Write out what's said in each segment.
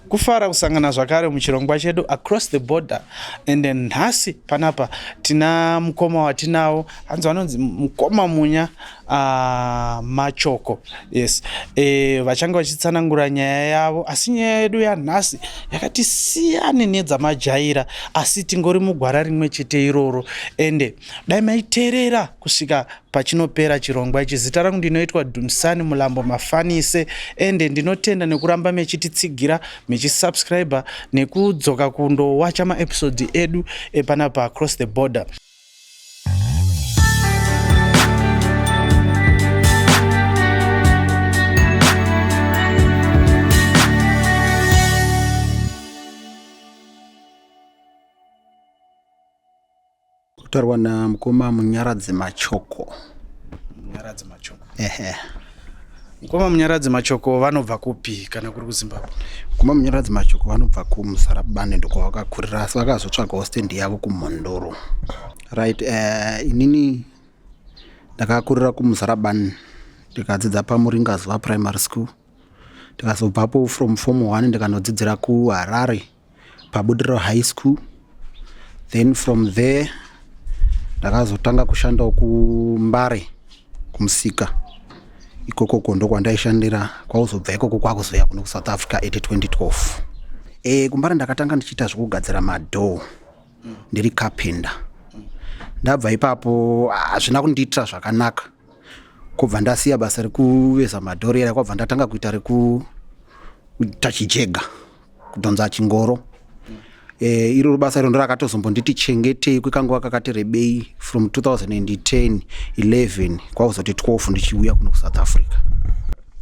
Kufara kusangana zvakare muchirongwa chedu Across the Border and nhasi panapa tina mukoma watinawo hanzi vanonzi mukoma Munya Machoko. Yes, vachange vachitsanangura nyaya yavo, asi nyaya yedu yanhasi yakati siyane nedzamajaira, asi tingori mugwara rimwe chete iroro, ende dai maiteerera kusvika pachinopera chirongwa ichi. Zita rangu ndinoitwa Dumisani Mulambo Mafanise, ende ndinotenda nekuramba mechititsigira, mechisubscriber nekudzoka kundowacha maepisode edu epanapa Across the Border. Kutaurwa namukoma Munyaradzi Machoko. Munyaradzi Machoko. Ehe. Mukoma Munyaradzi Machoko vanobva kupi kana kuri kuZimbabwe? Mukoma Munyaradzi Machoko vanobva kuMuzarabani, ndokwavakakurira, asi vakazotsvagawo stand yavo kuMhondoro. Right, inini ndakakurira kuMuzarabani, ndikadzidza paMuringazuva Primary School. Ndikazobvapo from form 1 ndikanodzidzira kuHarare paBudiriro High School. Then from there ndakazotanga kushandawo kuMbare kumusika ikokoko, ndokwandaishandira. Kwauzobva ikoko kwakuzouya kuno kuSouth Africa at 2012. KuMbare ndakatanga ndichiita zvekugadzira madhoo, ndiri carpenter. Ndabva ipapo hazvina kundiitira zvakanaka, kubva ndasiya basa rekuveza madhoo era, kwabva ndatanga kuita rekuita chijega, kudhonza chingoro. Iroro basa iro ndorakatozombonditi chengetei kwekanguva kakati rebei, from 2010 11 kwakuzoti 12 ndichiuya kuno kuSouth Africa.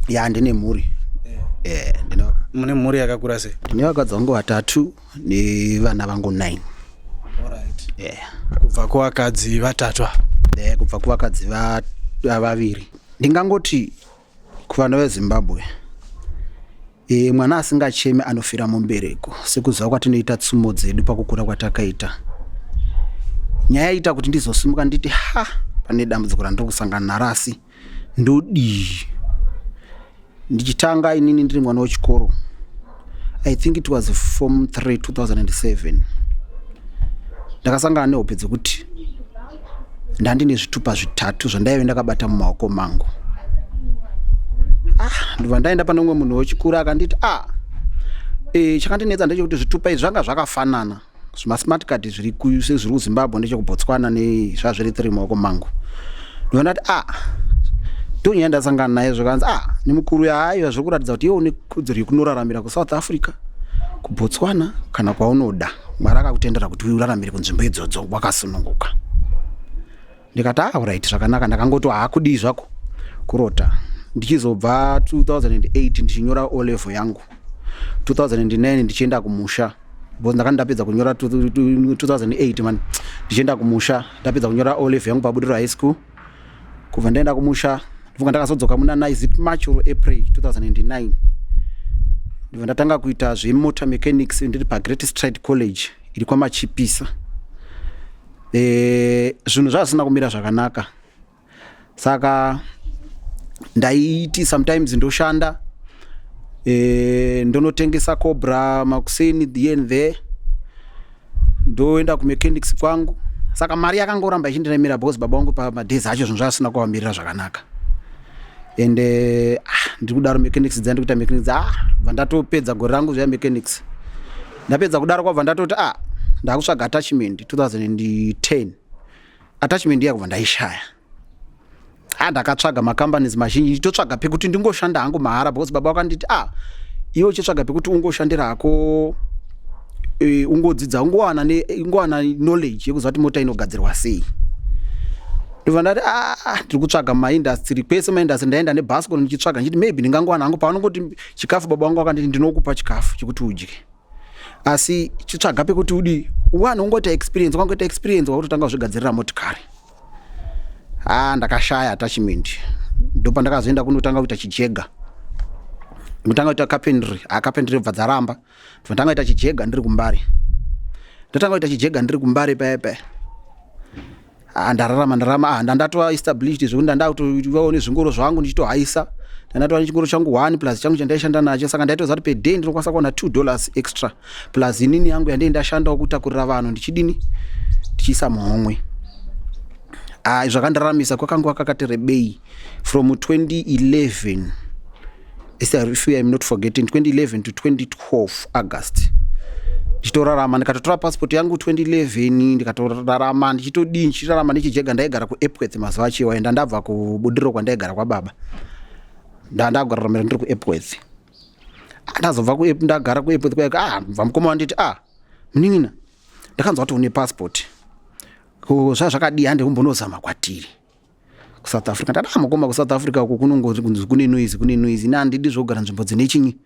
Ya, ndine mhuri. Ndine Mune mhuri yakakura sei? Ndine vakadzi vangu vatatu nevana vangu 9. Alright. Kubva kuvakadzi vatatu ava? Kubva kuvakadzi vaviri. Ndingangoti kuvana veZimbabwe, mwana asingachemi anofira mumbereko, sekuziva kwatinoita tsumo dzedu pakukura kwatakaita. Nyaya yaita kuti ndizosimuka nditi ha, pane dambudziko randiri kusangana naro, asi ndodii? Ndichitanga inini ndiri mwana wechikoro, I think it was form 3, 2007, ndakasangana nehope dzekuti ndandine zvitupa zvitatu zvandaive ndakabata mumaoko mangu. Ah, ndobva ndaenda pane umwe munhu wechikuru, akanditi ah, chakandinetsa ndechekuti zvitupa izvi zvanga zvakafanana, zvimasmart card zviri zviri kuZimbabwe ndechekuBotswana, nezvazviri 3 mumaoko mangu. Ndobva ndati ah, ndonyaya ndasangana naye. Zvakanzi ah nemukuru, haiwa, zviri kuratidza kuti iwe une kodzero yekunoraramira kuSouth Africa, kuBotswana kana kwaunoda. Mwari akakutendera kuti uraramire kunzvimbo idzodzo wakasununguka. Ndikati ah, right, zvakanaka. Ndakangoti haakudii zvako kurota. Ndichizobva 2008 ndichinyora O level yangu, 2009 ndichienda kumusha, because ndakanga ndapedza kunyora 2008 man. Ndichienda kumusha ndapedza kunyora O level yangu paBudiriro High School, kubva ndaenda kumusha, ndobva ndakazodzoka muna, is it March or April 2009, ndobva ndatanga kuita zvemotor mechanics ndiri paGreat Stride College iri kwaMachipisa. Zvinhu zvazvisina kumira zvakanaka, saka ndaiti sometimes ndoshanda, ndonotengesa cobra makuseni, here and there, ndoenda kumechanics kwangu. Saka mari yakangoramba ichindiremera because baba vangu pamadays acho zvinhu zvasina kuvamirira zvakanaka. And ah, ndiri kudaro mechanics dza ndikuita mechanics, ah, bva ndatopedza gore rangu zveya mechanics. Ndapedza kudaro kwabva ndatoti ah, ndakutsvaga attachment 2010. Attachment iya kubva ndaishaya. Ah, ndakatsvaga macompanies mazhinji ndichitotsvaga pekuti ndingoshanda hangu mahara, because baba vakanditi ah, iwe uchitsvaga pekuti ungoshandira hako, ungodzidza, ungowana knowledge yekuziva kuti mota inogadzirwa sei. Ndobva ndati ah, ndiri kutsvaga maindustry kwese, maindustry ndaenda nebhasikoro ndichitsvaga, ndichiti maybe ndingangowana hangu pavanongoti chikafu. Baba vangu vakanditi ndinokupa chikafu chekuti udye, asi chitsvaga pekuti udi uwane ungoita experience. Wangoita experience, wakutotanga kuzvigadzirira motikari. Ah, ndakashaya attachment. Ndopandakazoenda kunotanga kuita chijega, ndotanga kuita carpentry. Ah, carpentry bva dzaramba, ndotanga kuita chijega ndiri kuMbare. Ndatanga kuita chijega ndiri kuMbare paya paya. Ah, ndararama, ndararama. Ah, ndandatova established zvekuti ndandakutovawo nezvingoro zvangu ndichitohaisa. Ndandatova nechingoro changu 1 plus changu chandaishanda nacho, saka ndaitoziva kuti per day ndinokwanisa kuwana $2 extra plus inini yangu yandei ndashandawo kutakurira vanhu ndichidini, ndichiisa muhomwe. Ah, zvakandiraramisa kwakanguva kakati rebei from 2011, if I'm not forgetting, 2011 to 2012 August, ndichitorarama. Ndikatotora passport yangu 2011, ndikatorarama ndichitodii, ndichirarama ndichijega. Ndaigara kuEpworth mazuva achiwa, enda ndabva kuBudiriro kwandaigara kwababa, ndandagararamira ndiri kuEpworth. Ndazobva ndagara kuEpworth kwaiko, ah, bva mukoma wanditi, "Ah, munin'ina, ndakanzwa kuti une passport, ko zvazvakadii? Hande kumbonozama kwatiri kuSouth Africa." Ndati, "Ah, mukoma, kuSouth Africa uko kunongonzi kune noise, kune noise. Ine handidi zvokugara nzvimbo dzine chinyi,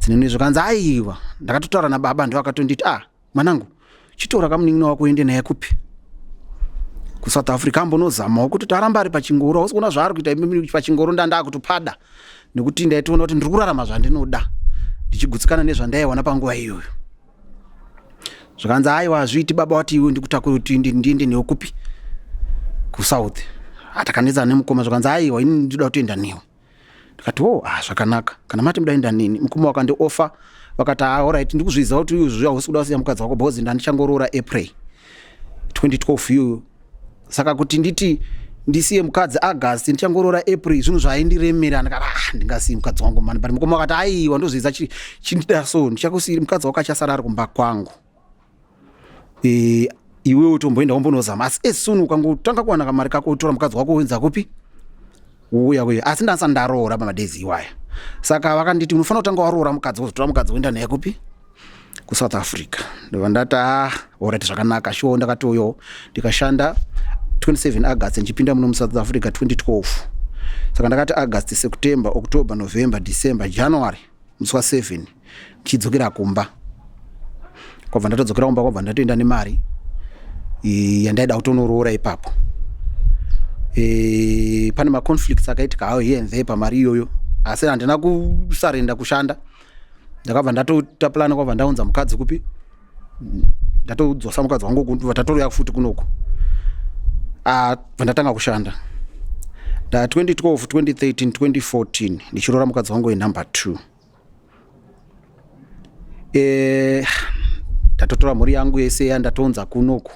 dzine noise." Zvakanzi, "Aiwa, ndakatotaura nababa, ndo akatonditi, 'Ah, mwanangu, chitora kamunin'ina wako uende naye kupi, kuSouth Africa, ambonozamawo kuti aramba ari pachingoro. Hausi kuona zvaari kuita pachingoro.'" Ndandakutopada nekuti ndaitoona kuti ndiri kurarama zvandinoda, ndichigutsikana nezvandaiwana panguva iyoyo. Zvakanzi, "Aiwa, hazviiti. Baba wati iwe ndikutakure kuti ndiende newe kupi, kuSouth." Takanetsana nemukoma. Zvakanzi, "Aiwa, ini ndinoda kutoenda newe." Ndikati, "O, ah, zvakanaka kana mati muda enda neni." Mukoma wakandiofa, vakati, "Ah, alright, ndikuzviziva kuti izvozvo hausi kuda kusiya mukadzi wako, because ndandichangoroora April 2012 iyoyo, saka kuti nditi ndisiye mukadzi August, ndichangoroora April, zvinhu zvaindiremera." Ndikati, "Ah, ndingasiyi mukadzi wangu mani." But mukoma wakati, "Aiwa, ndozviziva, chindida so ndichakusiyiri mukadzi wako, achasara ari kumba kwangu. Iwewe utomboenda wombonozama, asi as soon ukangotanga kuwana kamari kako, utora mukadzi wako woenza kupi, uya kuya." Asi ndasati ndaroora pamadhezi iwaya, saka vakanditi, "Unofanira kutanga waroora mukadzi, wozotora mukadzi woenda naye kupi, kuSouth Africa." Ndobva ndati, "Ah, alright, zvakanaka." Sure, ndakatoyo ndikashanda 27 August ndichipinda muno muSouth Africa 2012. Saka ndakati August, September, October, November, December, January musi wa7 ndichidzokera kumba. Kwabva ndatodzokera kumba, kwabva ndatoenda nemari yandaida kutonoroora ipapo. Pane maconflicts akaitika hawo here and there pamari iyoyo, asi handina kusarenda kushanda. Ndakabva ndatoita plan, kwabva ndaunza mukadzi kupi, ndatodzosa mukadzi wangu, tatorouya futi kunoku. Ah, bva ndatanga kushanda nda 2012, 2013, 2014 ndichiroora mukadzi wangu wenumber 2. Ndatotora mhuri yangu yese yandatounza kunoku,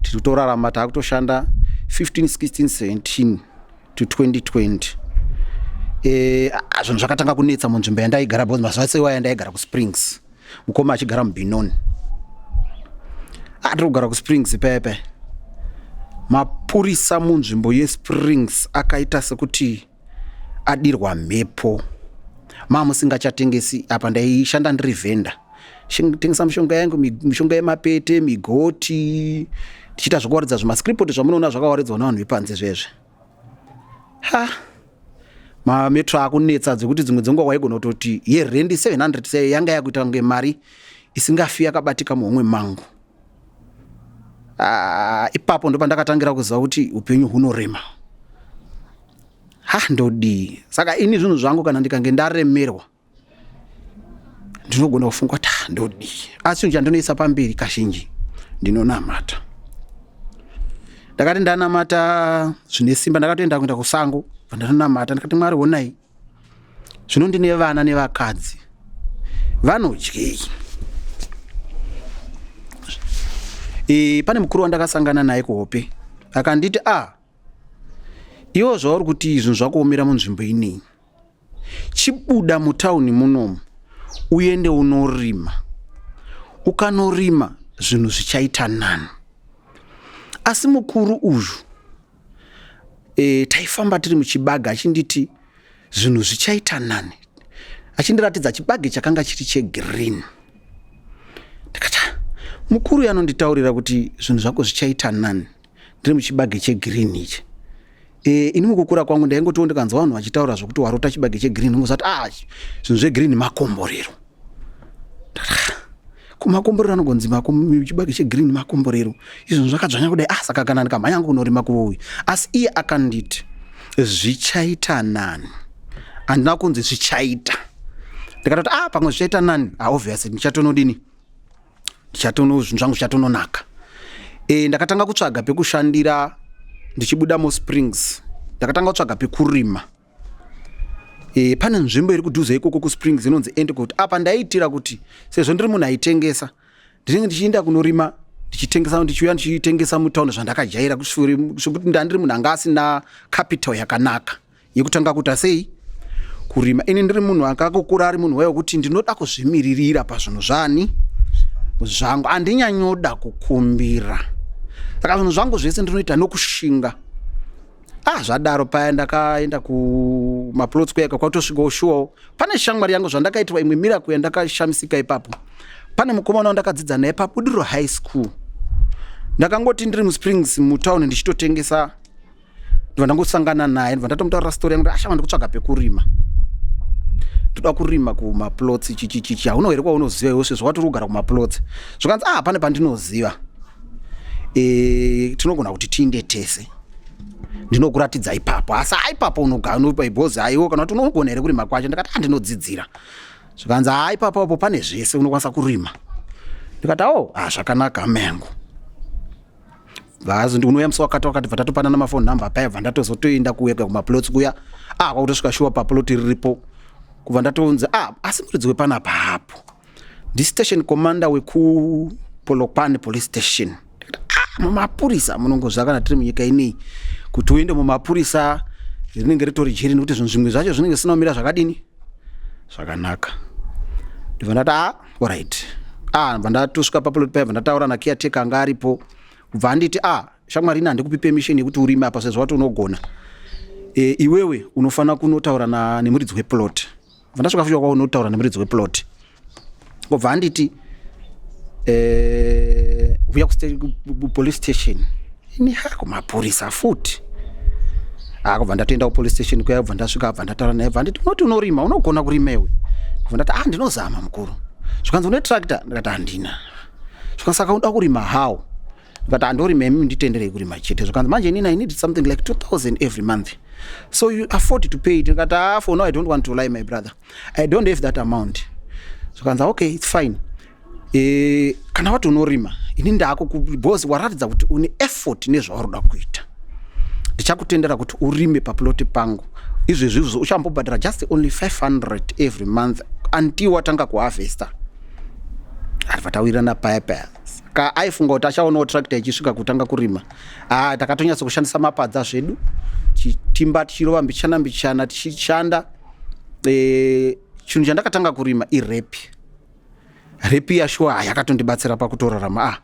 tiri kutorarama, taakutoshanda 15, 16, 17 to 2020. Zvinhu zvakatanga kunetsa munzvimbo yandaigara, because mazuva ese iwaya ndaigara kuSprings, mukoma achigara muBenoni. Atiri kugara kuSprings paya paya, mapurisa munzvimbo yeSprings akaita sekuti adirwa mhepo, mamusingachatengesi. Apa ndaishanda ndiri vendor, tengesa mishonga yangu, mishonga yemapete, migoti, ndichiita zvekuwaridza zvimascripot zvamunoona zvakawaridzwa nevanhu vepanze zvezve. Ha, mametro akunetsa dzekuti dzimwe dzenguva waigona kutoti yerendi 700 sei yanga yakuita kunge mari isingafi yakabatika muhomwe mangu. Ah, ipapo ndo pandakatangira kuziva kuti upenyu hunorema. Ha, ndodii? Saka ini zvinhu zvangu, kana ndikange ndaremerwa, ndinogona kufunga kuti, "Ah, ndodii?" Asi chinhu chandinoisa pamberi kazhinji, ndinonamata. Ndakati ndanamata zvine simba, ndakatoenda kuenda kusango, bva ndanonamata. Ndikati, "Mwari, honai, zvino ndine vana nevakadzi, vanodyei?" Pane mukuru wandakasangana naye kuhope, akanditi, "A, iwo zvauri kuti zvinhu zvakuomera munzvimbo inei, chibuda mutauni munomu uende unorima. Ukanorima, zvinhu zvichaita nani." Asi mukuru uyu, taifamba tiri muchibaga, achinditi zvinhu zvichaita nani, achindiratidza chibage chakanga chiri chegreen. Ndikati, "Ah, mukuru uyu anonditaurira kuti zvinhu zvako zvichaita nani ndiri muchibage chegreen ichi." Ini mukukura kwangu ndaingotiwo ndikanzwa vanhu vachitaura zvokuti warota chibage chegreen, ndingozati, "Ah, zvinhu zvegreen makomborero." Ndakati, "Ah, kumakomborero anogonzi chibage chegreen makomborero, izvo zvakadzvanya kudai. Ah, saka kana ndikamhanya hangu kunorima kuuyu." Asi iye akanditi zvichaita nani, handina kunzi zvichaita. Ndikatoti, "Ah, pamwe zvichaita nani. Ah, obviously ndichatonodini, ndichatono zvinhu zvangu zvichatononaka." Ndakatanga kutsvaga pekushandira ndichibuda muSprings. Ndakatanga kutsvaga pekurima. Pane nzvimbo iri kudhuze ikoko kuSprings inonzi Endicott. Apa ndaiitira kuti sezvo ndiri munhu aitengesa, ndinenge ndichienda kunorima, ndichitengesa, ndichiuya ndichitengesa mutauni, zvandakajaira, zvekuti ndandiri munhu anga asina capital yakanaka yekutanga kuita sei, kurima. Ini ndiri munhu akakokura ari munhu wekuti ndinoda kuzvimiririra pazvinhu zvani zvangu, handinyanyoda kukumbira. Saka zvinhu zvangu zvese ndinoita nokushinga. Ah, zvadaro paya ndakaenda kumaplots kuyaka, kwatosvikawo shuwawo pane shamwari yangu. Zvandakaitirwa imwe miracle yandakashamisika ipapo, pane mukomana wandakadzidza naye paBudiriro High School. Ndakangoti ndiri muSprings mutauni ndichitotengesa, ndibva ndangosangana naye, ndibva ndatomutaurira story yangu, ashama ndikutsvaga pekurima, ndoda kurima kumaplots, chichichichi, hauna here kwaunoziva iwe sezvo watori kugara kumaplots? Zvikanzi, "Ah, pane pandinoziva, tinogona kuti tiinde tese, ndinokuratidza ipapo." Asi aipapo unogara aiwo kana kuti unogona here kurima kwacho? Ndikati, "Andinodzidzira." Zvikanzi, "Ha, ipapo apo pane zvese, unokwanisa kurima." Ndikati, "O, ha, zvakanaka, hama yangu." Vazi, "Unouya musi wakati wakati." Bva tatopanana mafoni number paya, bva ndatozotoenda kuweka kumaplots kuya. Ah, kwakutosvika shuwa paplot riripo, kubva ndatonzi, "Ah, asi muridzi wepanapa hapo ndistation commander wekuPolokwane Police Station." Ndikati, "Ah, mumapurisa." Munongoziva kana tiri munyika inei, kuti uende mumapurisa rinenge ritori jeri, nekuti zvinhu zvimwe zvacho zvinenge zvisina kumira zvakadini, zvakanaka. Ndibva ndati, "Ah, alright." Ah, ndibva ndatosvika paplot paya, bva ndataura nacaretaker anga aripo, kubva anditi, "Ah, shamwari, ine handikupi permission yekuti urime apa sezvo wati unogona. Iwewe unofanira kunotaura nemuridzi weplot." Bva ndasvika futi kwaunotaura nemuridzi weplot, kubva anditi, "Uya kupolice station." Ini, ha, kumapurisa futi? Ah, kubva ndatoenda kupolice station kuya. Bva ndasvika, bva ndataura naye, bva nditi, "Unoti unorima, unogona kurima iwe?" Bva ndati, "Ah, ndinozama, mukuru." Zvikanzi, "Une tractor?" Ndikati, "Handina." Zvikanzi, "Saka unoda kurima how?" Ndikati, "Handorima, imi nditenderei kurima chete." Zvikanzi, "Manje inini I need something like 2000 every month, so you afford to pay it?" Ndikati, "Ah, for now, I don't want to lie, my brother, I don't have that amount." Zvikanzi, "Okay, it's fine. Kana wati unorima, ini ndako because waratidza kuti une effort nezvauri kuda kuita, ndichakutendera kuti urime paploti pangu izvezvizvo. Uchambobhadhara just only 500 every month until watanga kuharvesta." Atibva tawirirana paya paya. Saka aifunga kuti achaonawo tractor ichisvika kutanga kurima. Ah, takatonyatsa kushandisa mapadza zvedu, tichitimba, tichirova mbichana mbichana, tichishanda. Chinhu chandakatanga kurima irape. Rape yashuwa yakatondibatsira pakutorarama. Ah,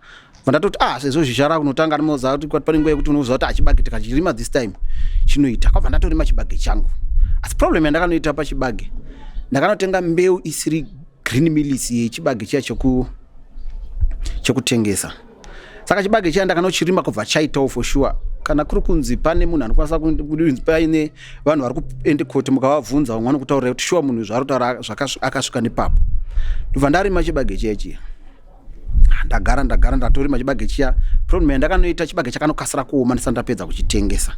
ndatoti, ah, sezvo zhizha kunotanga, ndimoziva kuti pane nguva yekuti unoziva kuti achibage tikachirima this time chinoita. Kwabva ndatorima chibage changu, asi problem yandakanoita pachibage, ndakanotenga mbeu isiri green mealies yechibage chiya chekutengesa. Saka chibage chiya ndakanochirima, kubva chaitawo for sure. Kana kuri kunzi pane munhu anokwanisa kunzi paine vanhu vari kuEndicott, mukavabvunza, vamwe vanokutaurira kuti shuwa munhu zvaari kutaura akasvika nepapo. Ndobva ndarima chibage chiya chiya. Ndagara, ndagara, ndatorima chibage chiya. Problem yandakanoita, chibage chakanokasira kuoma ndisati ndapedza kuchitengesa.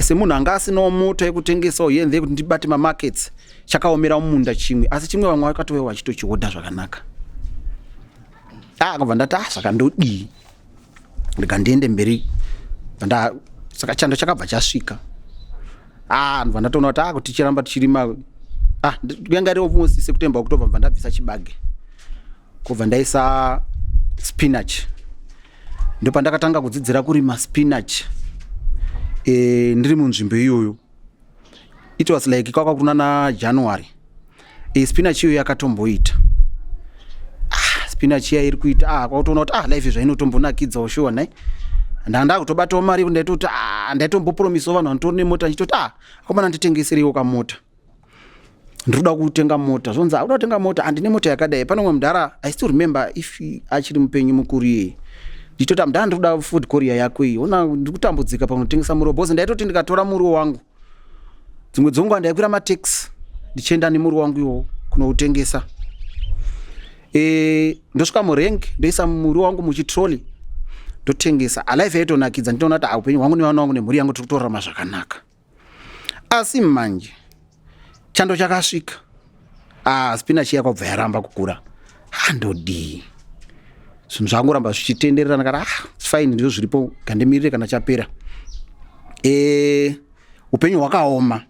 Semunhu anga asinawo mota yekutengesawo yenze kuti ndibate mamarkets, chakaomera mumunda chimwe, asi chimwe vamwe vakatouya vachitochiodha zvakanaka. Ah, kubva ndati, "Ah, saka ndodii? Ndika ndiende mberi." Saka chando chakabva chasvika. Ah, ndobva ndatoona kuti, ah, kuti tichiramba tichirima, ah, yanga iri almost September, October. Bva ndabvisa chibage, kubva ndaisa spinach. Ndopandakatanga kudzidzira kurima spinach ndiri munzvimbo iyoyo. It was like kwaka kuna naJanuary. Spinach iyoyo yakatomboita. Ah, spinach iya iri kuita, ah, kwakutoona kuti, ah, life zvainotombonakidzawo sure nai. Ndanga kutobatawo mari, ndaitoti, ah, ndaitombopromisawo vanhu vanotori nemota, ndichitoti, "Ah, akomana, nditengesereiwo kamota, ndiri kuda kutenga mota." Zvonzi, "Auda kutenga mota? Handine mota yakadai." Pane umwe mudhara, I still remember, if achiri mupenyu mukuru iyeye, ndichitoti, "Mudhara, ndiri kuda Ford Courier yako iyi. Ona, ndiri kutambudzika pakunotengesa muriwo," because ndaitoti ndikatora muriwo wangu, dzimwe dzenguva ndaikwira mataxi ndichienda nemuriwo wangu iwowo kunoutengesa. Ndosvika murank, ndoisa muriwo wangu muchitrolley, ndotengesa. Alife yaitonakidza, nditoona kuti upenyu hwangu nevana vangu nemhuri yangu tiri kutorarama zvakanaka. Asi manje chando chakasvika. Ah, spinach yakwabva yaramba kukura. Handodii? Zvinhu zvangoramba zvichitenderera. Ndakati, "Ah, fine, ndizvo zviripo, gandimirire kana chapera." Upenyu hwakaoma.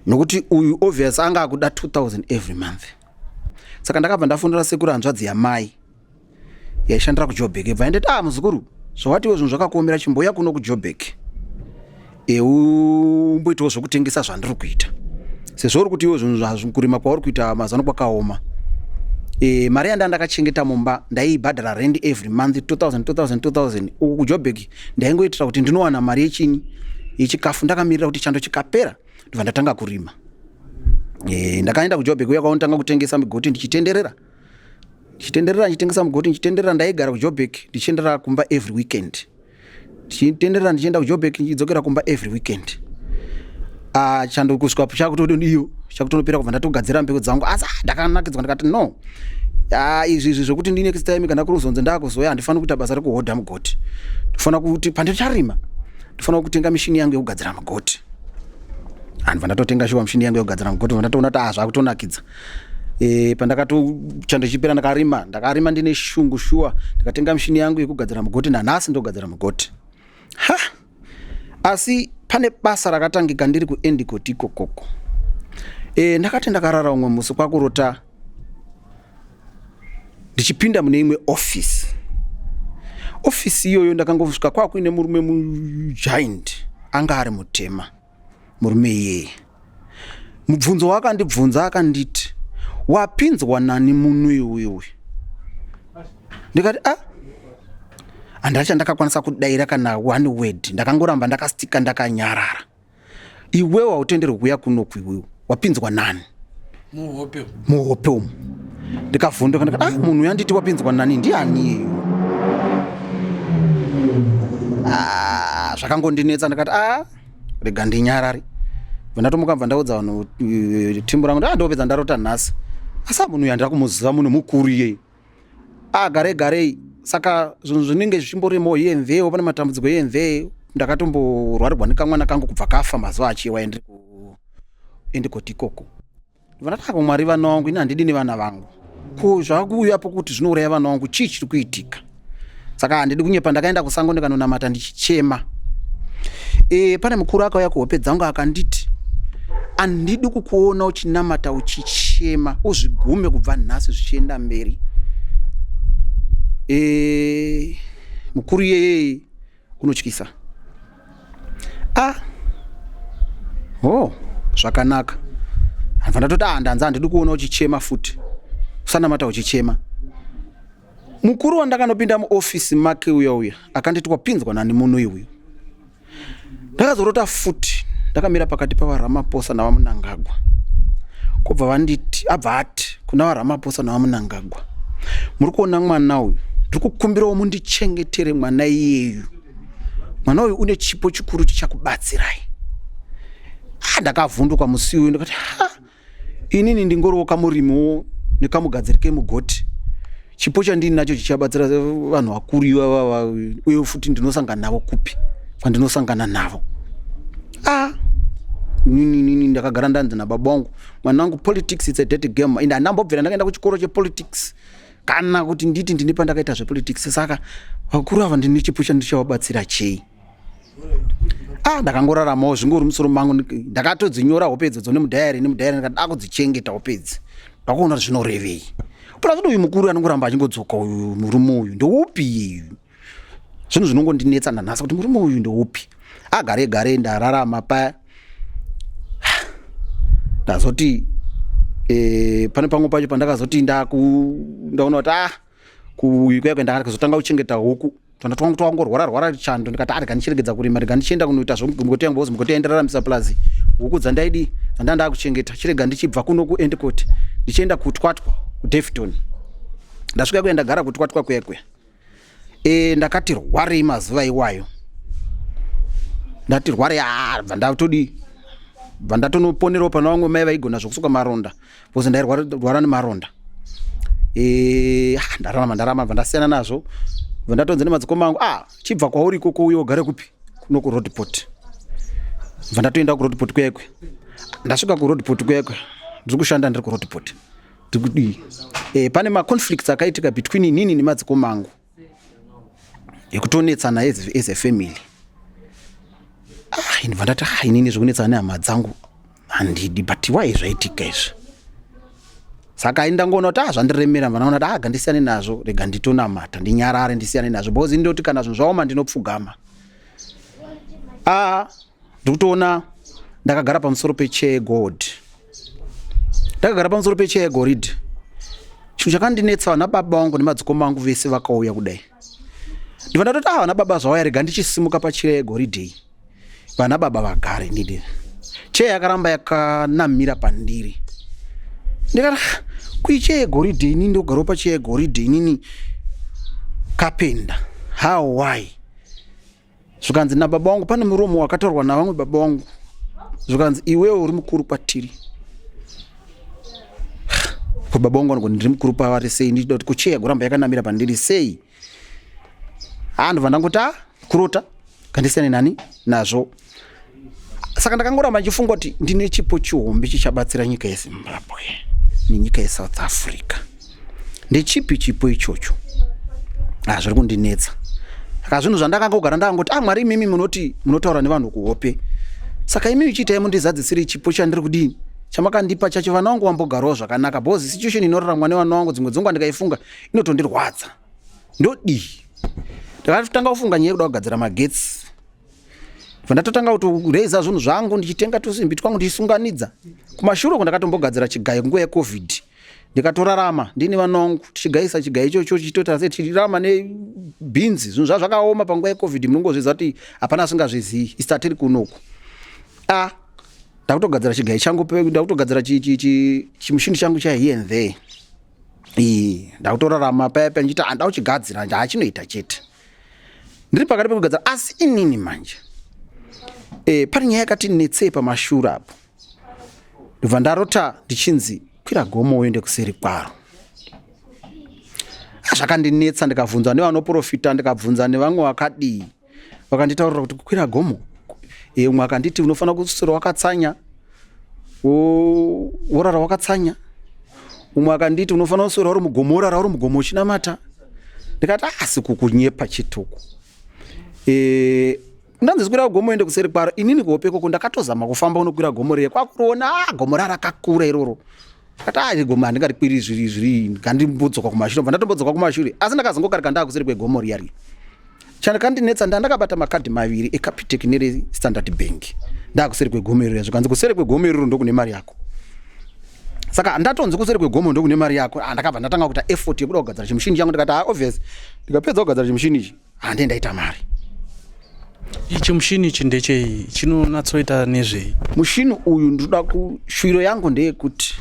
Nokuti uyu obvious anga akuda 2000 every month. Saka ndakabva ndafonera sekuru hanzvadzi yamai yaishandira kuJobek, ibva yanditi, "Ah, muzukuru, zvawatiwo zvinhu zvakakuomera, chimboya kuno kuJobek, umboitawo zvokutengesa zvandiri kuita, sezvo uri kuti iwo zvinhu kurima kwauri kuita mazano kwakaoma." Mari yanda ndakachengeta mumba ndaibhadhara rent every month 2000 2000 2000. Uku kuJobek ndaingoitira kuti ndinowana mari yechinyi, yechikafu, ndakamirira kuti chando chikapera ndobva ndatanga kurima. Ndakaenda kuJobek uya kwaunotanga kutengesa migoti, ndichitenderera, ndichitenderera, ndichitengesa mugoti, ndichitenderera. Ndaigara kuJobek, ndichiendera kumba every weekend, ndichitenderera, ndichienda kuJobek, ndichidzokera kumba every weekend. Ah, chando kusvika chakutodini iyo chakutonopera, kubva ndatogadzira mbeu dzangu. Asi ah, ndakanakidzwa, ndikati no, ah, izvi zvokuti ndi next time kana kuruzonzi ndakuzoya, handifaniri kuita basa rekuhodha mugoti. Ndinofanira kuti pandicharima ndinofanira kutenga mishini yangu yekugadzira mugoti. Handibva ndatotenga shuwa mishini yangu yekugadzira mugoti. Bva ndatoona kuti ah, zvakutonakidza. Pandakato chando chipera ndakarima, ndakarima ndine shungu shuwa. Ndikatenga mishini yangu yekugadzira mugoti, nanhasi ndogadzira mugoti. Ha, asi pane basa rakatangika ndiri kuEndicott ikokoko. Ndakati ndakarara umwe musi, kwakurota ndichipinda mune imwe ofisi. Ofisi iyoyo ndakangosvika kwakuine murume mugiant, anga ari mutema murume iyeye. Mubvunzo waakandibvunza, akanditi, "Wapinzwa nani muno iwewe?" Ndikati, "A." Handina chandakakwanisa kudaira kana one word, ndakangoramba ndakastika ndakanyarara. "Iwewe hautenderwi kuuya kunoku, iwewe wapinzwa nani?" Muhope? Muhope umu. Ndikavhunduka, ndikati, "Ah, munhu yanditi wapinzwa nani ndiani iyeyo?" Ah, zvakangondinetsa. Ndikati, "A, rega ndinyarare." Bva ndatomuka, bva ndaudza vanhu, timu rangu, "Ah, ndopedza ndarota nhasi, asi munhu uyu handira kumuziva, munhu mukuru iyeye." Ah, garei garei, saka zvinhu zvinenge zvichimboremawo here, pane matambudziko here. Ndakatomborwarirwa nekamwana kangu kubva kafa mazuva achiwa ndiri kuEndicott ikoko. Ndati, "Mwari, vana vangu, ini handidi nevana vangu, ko zvakuuyapo kuti zvinouraya vana vangu, chii chiri kuitika?" Saka handidi kunyepa, ndakaenda kusango ndikanonamata ndichichema. Pane mukuru akauya kuhope dzangu akanditi, "Handidi kukuona uchinamata uchichema, uzvigume kubva nhasi zvichienda mberi." Mukuru iyeye unotyisa. Ah, oh, zvakanaka. Handibva ndatoti, "Ah, ndanzi handidi kuona uchichema futi, usanamata uchichema." Mukuru wandakanopinda muofisi make uya uya akanditi, "Wapinzwa nani muno iuyu?" Ndakazorota futi ndakamira pakati pavaRamaphosa navaMnangagwa, kubva vanditi, abva ati kuna vaRamaphosa navaMnangagwa, "Muri kuona mwana uyu? Ndiri kukumbirawo mundichengetere mwana iyeyu. Mwana uyu une chipo chikuru chichakubatsirai." Ah, ndakavhunduka musi uyu, ndikati, "Ha, inini ndingoriwo kamurimiwo nekamugadziri kemugoti, chipo chandinacho chichabatsira vanhu vakuru ivava, uye futi ndinosangana navo kupi kwandinosangana navo?" Ah, nini ndakagara ndanzi nababa vangu, "Mwana wangu, politics, it's a dirty game." Ende handambobvira ndakaenda kuchikoro chepolitics kana kuti nditi ndine pandakaita zvepolitics. Saka vakuru ava ndine chipo chandichavabatsira chei? Ah, ndakangoraramawo zvingori musoro mangu. Ndakatodzinyora hope idzodzo nemudiary, nemudiary, ndikati akudzichengeta hope idzi, ndakuona kuti zvinorevei. Plus uyu mukuru anongoramba achingodzoka, uyu murume uyu ndeupi iyeyu? Zvinhu zvinongondinetsa nanhasi kuti murume uyu ndeupi. Agare gare ndararama paya, ndazoti pane pamwe pacho pandakazoti ndaona kuti ah, kuikweyo ndakazotanga kuchengeta huku, twana twangu twangorwara rwara chando. Ndikati, "Ah, rega ndichiregedza kurima, rega ndichienda kunoita zvomugoti yangu, because mugoti yaindiraramisa plus huku dzandaidi dzanda ndakuchengeta. Chirega ndichibva kuno kuEndicott ndichienda kuTwatwa kuDaveyton." Ndasvika kuya, ndagara kuTwatwa kuya kuya. Ndakati rwarei mazuva iwayo, ndati rwarei, ah, bva ndatodi, bva ndatonoponerawo pana vamwe mai vaigona zvokusuka maronda, because ndairwara nemaronda. Ah, ndararama, ndarama, bva ndasiyana nazvo. Bva ndatonzi nemadzikoma angu, "Ah, chibva kwauri ikoko, uye ugare kupi?" Kuno kuRoodepoort. Bva ndatoenda kuRoodepoort kuyekwe. Ndasvika kuRoodepoort kuyekwe, ndiri kushanda, ndiri kuRoodepoort, ndiri kudii. Pane maconflicts akaitika between inini nemadzikoma angu ekutonetsana as a family. Ah, ndibva ndati, "Ah, inini zvekunetsana nehama dzangu Handidi, but why zvaitika izvi? Saka ini ndangoona kuti ah, zvandiremera. Ndanaona kuti ah, gandisiyane nazvo, rega nditonamata, ndinyarare, ndisiyane nazvo, because ini ndoti kana zvinhu zvaoma ndinopfugama. Ah, ndikutoona ndakagara pamusoro pechair yegold, ndakagara pamusoro pechair yegoridhe. Chinhu chakandinetsa, vana baba vangu nemadzikoma angu vese vakauya kudai. Ndibva ndatoti, ah, vana baba zvauya, rega ndichisimuka pachair yegoridhe iyi, vana baba vagare. Ndidi chair yakaramba yakanamira pandiri. Ndikati, "Ah, kuichair yegoridhe inini ndogarawo pachair yegoridhe inini kapenda, how, why?" Zvikanzi nababa vangu, pane muromo wakataurwa navamwe baba vangu, zvikanzi, "Iwewe uri mukuru kwatiri." Ko baba vangu vanogoni ndiri mukuru pavari sei? Ndichida kuti kuchair kuramba yakanamira pandiri sei? Ah, ndobva ndangoti, a, kurota, kandisiyane nani nazvo. Saka ndakangoramba ndichifunga kuti ndine chipo chihombe chichabatsira nyika yeZimbabwe nenyika yeSouth Africa. Ndechipi chipo ichocho? Ah, zviri kundinetsa. Saka zvinhu zvandakangogara ndakangoti, ah, Mwari, imimi munoti munotaura nevanhu kuhope, saka imimi chiitai mundizadzisire chipo chandiri kudini, chamakandipa chacho, vana vangu vambogarawo zvakanaka, because situation inoraramwa nevana vangu dzimwe dzenguva ndikaifunga inotondirwadza. Ndodii? Ndakatanga kufunga nyaya yekuda kugadzira magetsi. Ndatotanga kutoreza zvinhu zvangu, ndichitenga tusimbi twangu, ndichisunganidza. Kumashure uko ndakatombogadzira chigayo nguva yeCovid, ndikatorarama ndini vana vangu, tichigaisa chigayo ichocho, tichitoita sei, tichirarama nebhinzi. Zvinhu zvazvakaoma panguva yeCovid, munongozviziva kuti hapana asingazvizii, isu tatiri kunoku. A, ndakutogadzira chigayo changu, ndakutogadzira chimushini changu cha here and there. Ii, ndakutorarama paya paya ndichiti handa kuchigadzira, hachinoita chete. Ndiri pakati pekugadzira, asi inini manje pane nyaya yakati netsei pamashure apo. Ndobva ndarota ndichinzi, "Kwira gomo uende kuseri kwaro." Ah, zvakandinetsa. Ndikabvunzwa nevanoprofita, ndikabvunza nevamwe vakadii, vakanditaurira kuti kukwira gomo, umwe akanditi unofanira kuswera wakatsanya, worara wakatsanya. Umwe akanditi unofanira kuswera uri mugomo, worara uri mugomo uchinamata. Ndikati, asi kukunyepa chituku. Ndanzi kwira gomo ende kuseri kwaro. Inini kuhope ikoko ndakatozama kufamba unokwira gomo riye, kwakuriona, ah, gomo rarakakura iroro. Kati, ah, iri gomo handingarikwiri, zviri zviri, ngandimbodzoka kumashure. Bva ndatombodzoka kumashure, asi ndakazongokarika ndaakuseri kwegomo riya riya. Chandakandinetsa, ndandakabata makadhi maviri eCapitec nereStandard Bank, ndaakuseri kwegomo iroro. Zvikanzi kuseri kwegomo iroro ndokune mari yako. Saka ndatonzi kuseri kwegomo ndokune mari yako. Ah, ndakabva ndatanga kuita effort yekuda kugadzira chimushini changu. Ndikati, ah, obvious, ndikapedza kugadzira chimushini ichi, hande ndaita mari. Ichi mushini ichi ndechei? Chinonatsoita nezvei? Mushini uyu, ndinoda kushuviro yangu ndeyekuti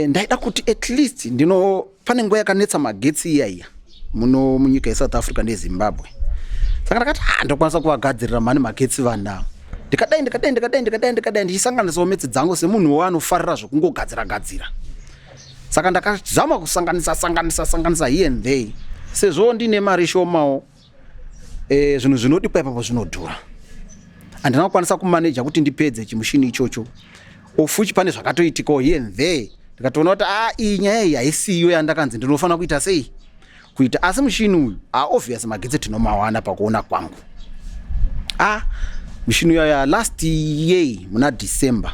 ndaida kuti at least ndino pane nguva yakanetsa magetsi iya iya muno munyika yeSouth Africa neZimbabwe. Saka ndakati, ah, ndokwanisa kuvagadzirira mhani magetsi vanhu ava. Ndikadai, ndikadai, ndikadai, ndikadai, ndikadai, ndichisanganisawo metsi dzangu semunhuwo anofarira zvekungogadzira gadzira. Saka ndakazama kusanganisa, sanganisa, sanganisa here and there. Sezvo ndine mari shomawo, zvinhu zvinodikwa ipapo zvinodhura, handina kukwanisa kumaneja kuti ndipedze chimushini ichocho. Ofuchi pane zvakatoitikawo here and there, ndikatoona kuti, ah, iyi nyaya iyi haisiyo yandakanzi ndinofanira kuita sei, kuita. Asi mushini uyu, ah, obvious magetsi tinomawana pakuona kwangu. Ah, mushini uyo ya last year muna December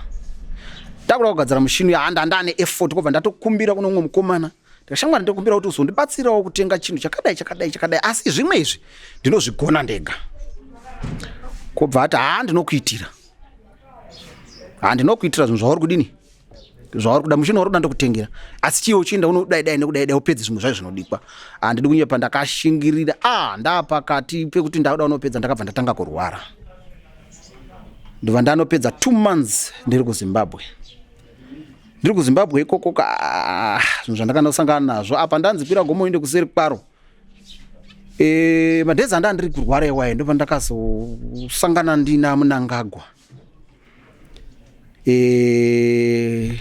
ndakuda kugadzira mushini uyo. Handa ndane effort, kwobva ndatokumbira kuno umwe mukomana. Ndikashangwana, ndikumbira kuti uzondibatsirawo kutenga chinhu chakadai, chakadai, chakadai, asi zvimwe izvi ndinozvigona ndega. Kwobva ati, haa, ndinokuitira, ha, ndinokuitira zvinhu zvauri kudini, zvauri kuda, mushini wauri kuda ndokutengera, asi chiwe uchienda unodai dai nekudai dai, upedze zvimwe zvacho zvinodikwa. Handidi kunyepa, ndakashingirira. Ah, ndapakati pekuti ndakuda unopedza, ndakabva ndatanga kurwara. Ndobva ndanopedza 2 months ndiri kuZimbabwe. Ndiri kuZimbabwe ikoko ka, zvinhu zvandakandosangana nazvo apa, ndanzi kwira gomo ende kuseri kwaro. Madhezi anda ndiri kurwara iwayo, ndobva ndakazosangana ndina Munangagwa.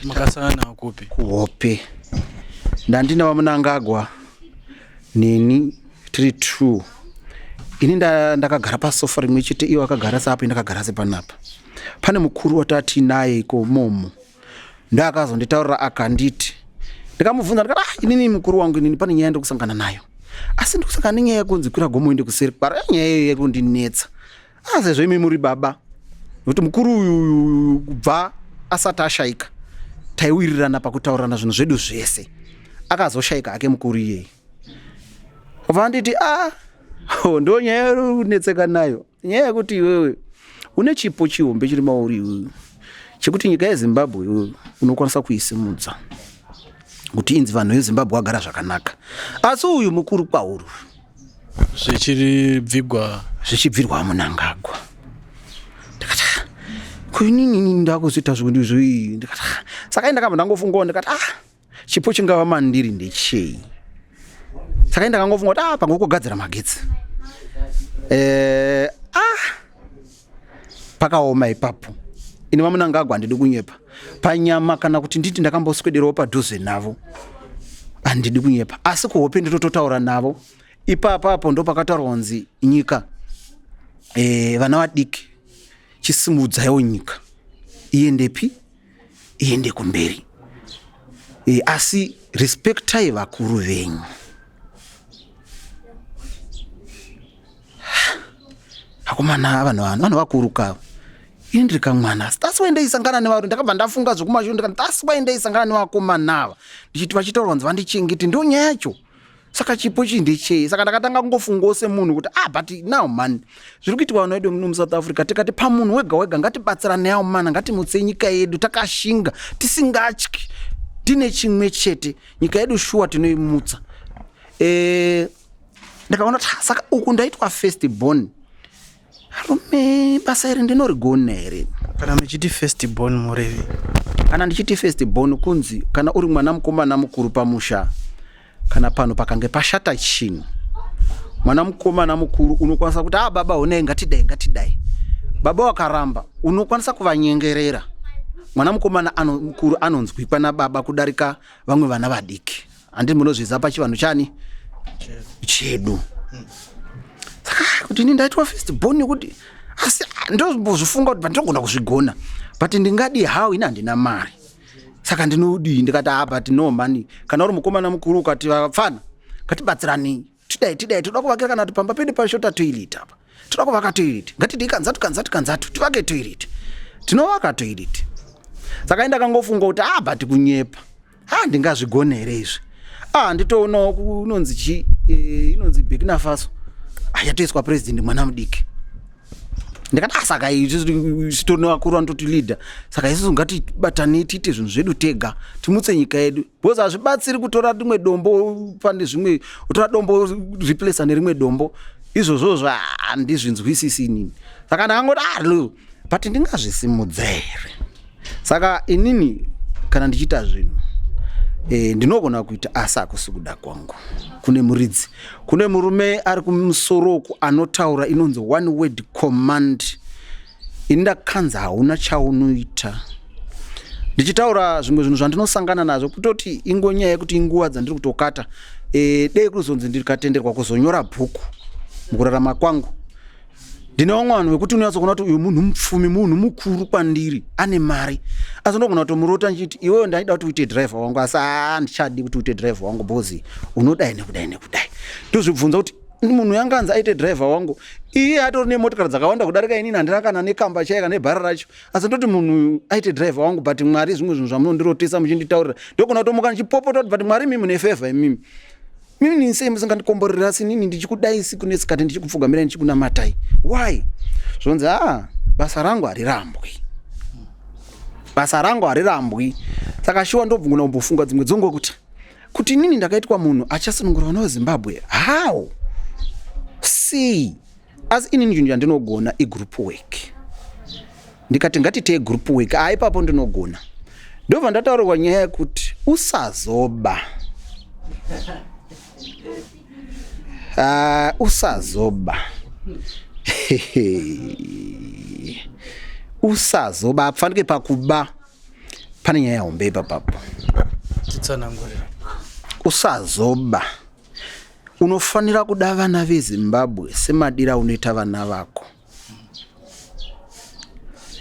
Makasangana nawo kupi? Kuhope. Ndandina vaMunangagwa neni tiri two. Ini ndakagara pasofa rimwe chete, iwo akagara seapo, ndakagara sepanapa. Pane mukuru watati iko momo, ndakazonditaurira, akanditi, ndikamubvunza ndikati, ah, inini mukuru wangu, inini pane nyaya ndiri nayo, asi ndiri kusangana nenyaya yekunzi kwira gomo ende kuseri kwaro. Nyaya iyoyo yakundinetsa. Ah, sezvo imi muri baba. Nokuti mukuru uyu kubva asati ashaika taiwirirana pakutaurirana zvinhu zvedu zvese. Akazoshaika hake mukuru iyeye. Obva anditi ah, oh, ndo nyaya yauri kunetseka nayo. Nyaya yekuti iwewe une chipo chihombe chiri mauri iwewe chekuti nyika yeZimbabwe iwewe unokwanisa kuisimudza kuti inzi vanhu veZimbabwe vagara zvakanaka. Asi uyu mukuru kwauri zvichiribvigwa zvichibvirwa Mnangagwa. Ndikati ah, kuinini ini ndakuzoita zvinhu izvi ndikati ah. Saka ndakabva ndangofungawo ndikati ah chipo chingava mandiri ndechei. Saka ndakangofunga kuti ah pamwe kugadzira magetsi. Eh ah pakaoma ipapo. Ini vaMnangagwa handidi kunyepa. Panyama kana kuti nditi ndakamboswederawo padhuze navo. Handidi kunyepa. Asi kuhope ndinototaura navo. Ipapapo ndopakataurwa kunzi nyika eh, vana vadiki chisimudzaiwo nyika iendepi iende kumberi e, asi respectai vakuru venyu. Akomana vanhu vanhu vanhu vakuru kava ini ndiri kamwana asi that's why ndaisangana nevarume ndakabva ndafunga zvekumashure ndikati that's why ndaisangana nevakomana ava ndichiti vachitaura kunzi vandichengete ndo nyaya yacho saka chipo chii ndechei saka ndakatanga kungofungawo semunhu kuti ah but now man zviri kuitwa vanhu vedu muno musouth africa tikati pamunhu wega wega ngatibatsiranewo mana ngatimutse nyika yedu takashinga tisingatyi tine chimwe chete nyika yedu shuwa tinoimutsa e, ndakaona kuti ah, saka uku ndaitwa first born arume basa iri ndinorigona here kana muchiti first born murevi kana ndichiti first born kunzi kana uri mwana mukomana mukuru pamusha kana pano pakange pashata chinhu mwana mukomana mukuru unokwanisa kuti ah baba honai ngatidai ngatidai baba wakaramba unokwanisa kuvanyengerera mwana mukomana ano, mukuru anonzwikwa nababa kudarika vamwe vana vadiki handiti munozviziva pachivanhu chani chedu saka kuti ini ndaitwa first born yekuti asi ah, ndombozvifunga kuti ndinogona kuzvigona but ndingadii how ini handina mari saka ndinodii ndikati ah but no money kana uri mukomana mukuru ukati vapfana ngatibatsiranei tidai tidai toda kuvakira kana kuti pamba pedu pashota toilet apa toda kuvaka toilet ngatidii kanzatu kanzatu kanzatu tivake toilet tinovaka toilet saka indakangofunga kuti ah but kunyepa ah ndingazvigone here izvi ah nditoonawo kunonzi chi eh, inonzi Burkina Faso ah yatoiswa president mwana mudiki ndikati ah saka isusu tori nevakuru vanototi leader saka isusu ngatibatane tiite zvinhu zvedu tega timutse nyika yedu because hazvibatsiri kutora rimwe dombo pane zvimwe utora dombo replace nerimwe dombo izvozvozvo handizvinzwisisi inini saka ndakangoti ah but ndingazvisimudza here saka inini kana ndichiita zvinhu e, ndinogona kuita asi hakusi kuda kwangu kune muridzi kune murume ari kumusoro uku anotaura inonzi one word command ini ndakanzi hauna chaunoita ndichitaura zvimwe zvinhu zvandinosangana nazvo kutoti ingonyaya yekuti inguva dzandiri kutokata e, dei kuzonzi ndikatenderwa kuzonyora bhuku mukurarama kwangu ndine vamwe vanhu vekuti unonyatsokuona kuti uyu munhu mupfumi munhu mukuru kwandiri ane mari asi ndogona kutomurota ndichiti iwewe ndaida kuti uite driver wangu asi haa ndichadi kuti uite driver wangu because unodai nekudai nekudai ndozvibvunza kuti munhu yanganzi aite driver wangu iye atori nemotikari dzakawanda kudarika inini handina kana nekamba chaiye kana nebhara racho asi ndoti munhu aite driver wangu but mwari zvimwe zvinhu zvamunondirotesa muchinditaurira ndogona kutomuka ndichipopota kuti but mwari imi mune favor imimi mimi sei musingandikomborera asi inini ndichikudai siku nesikati ndichikupfugamirai ndichikunamatai why zvonzi aa basa rangu harirambwi basa rangu harirambwi saka shuwa ndobvunguna kumbofunga dzimwe dzongo kuti kuti inini ndakaitwa munhu achasunungura vana vezimbabwe how sei asi inini chinhu chandinogona igroup work ndikati ngatitei group work haa ipapo ndinogona ndobva ndataurirwa nyaya yekuti usazoba usazoba usazoba afanike pakuba pane nyaya hombe ipapapo titsanangurira usazoba unofanira kuda vana vezimbabwe semadira unoita vana vako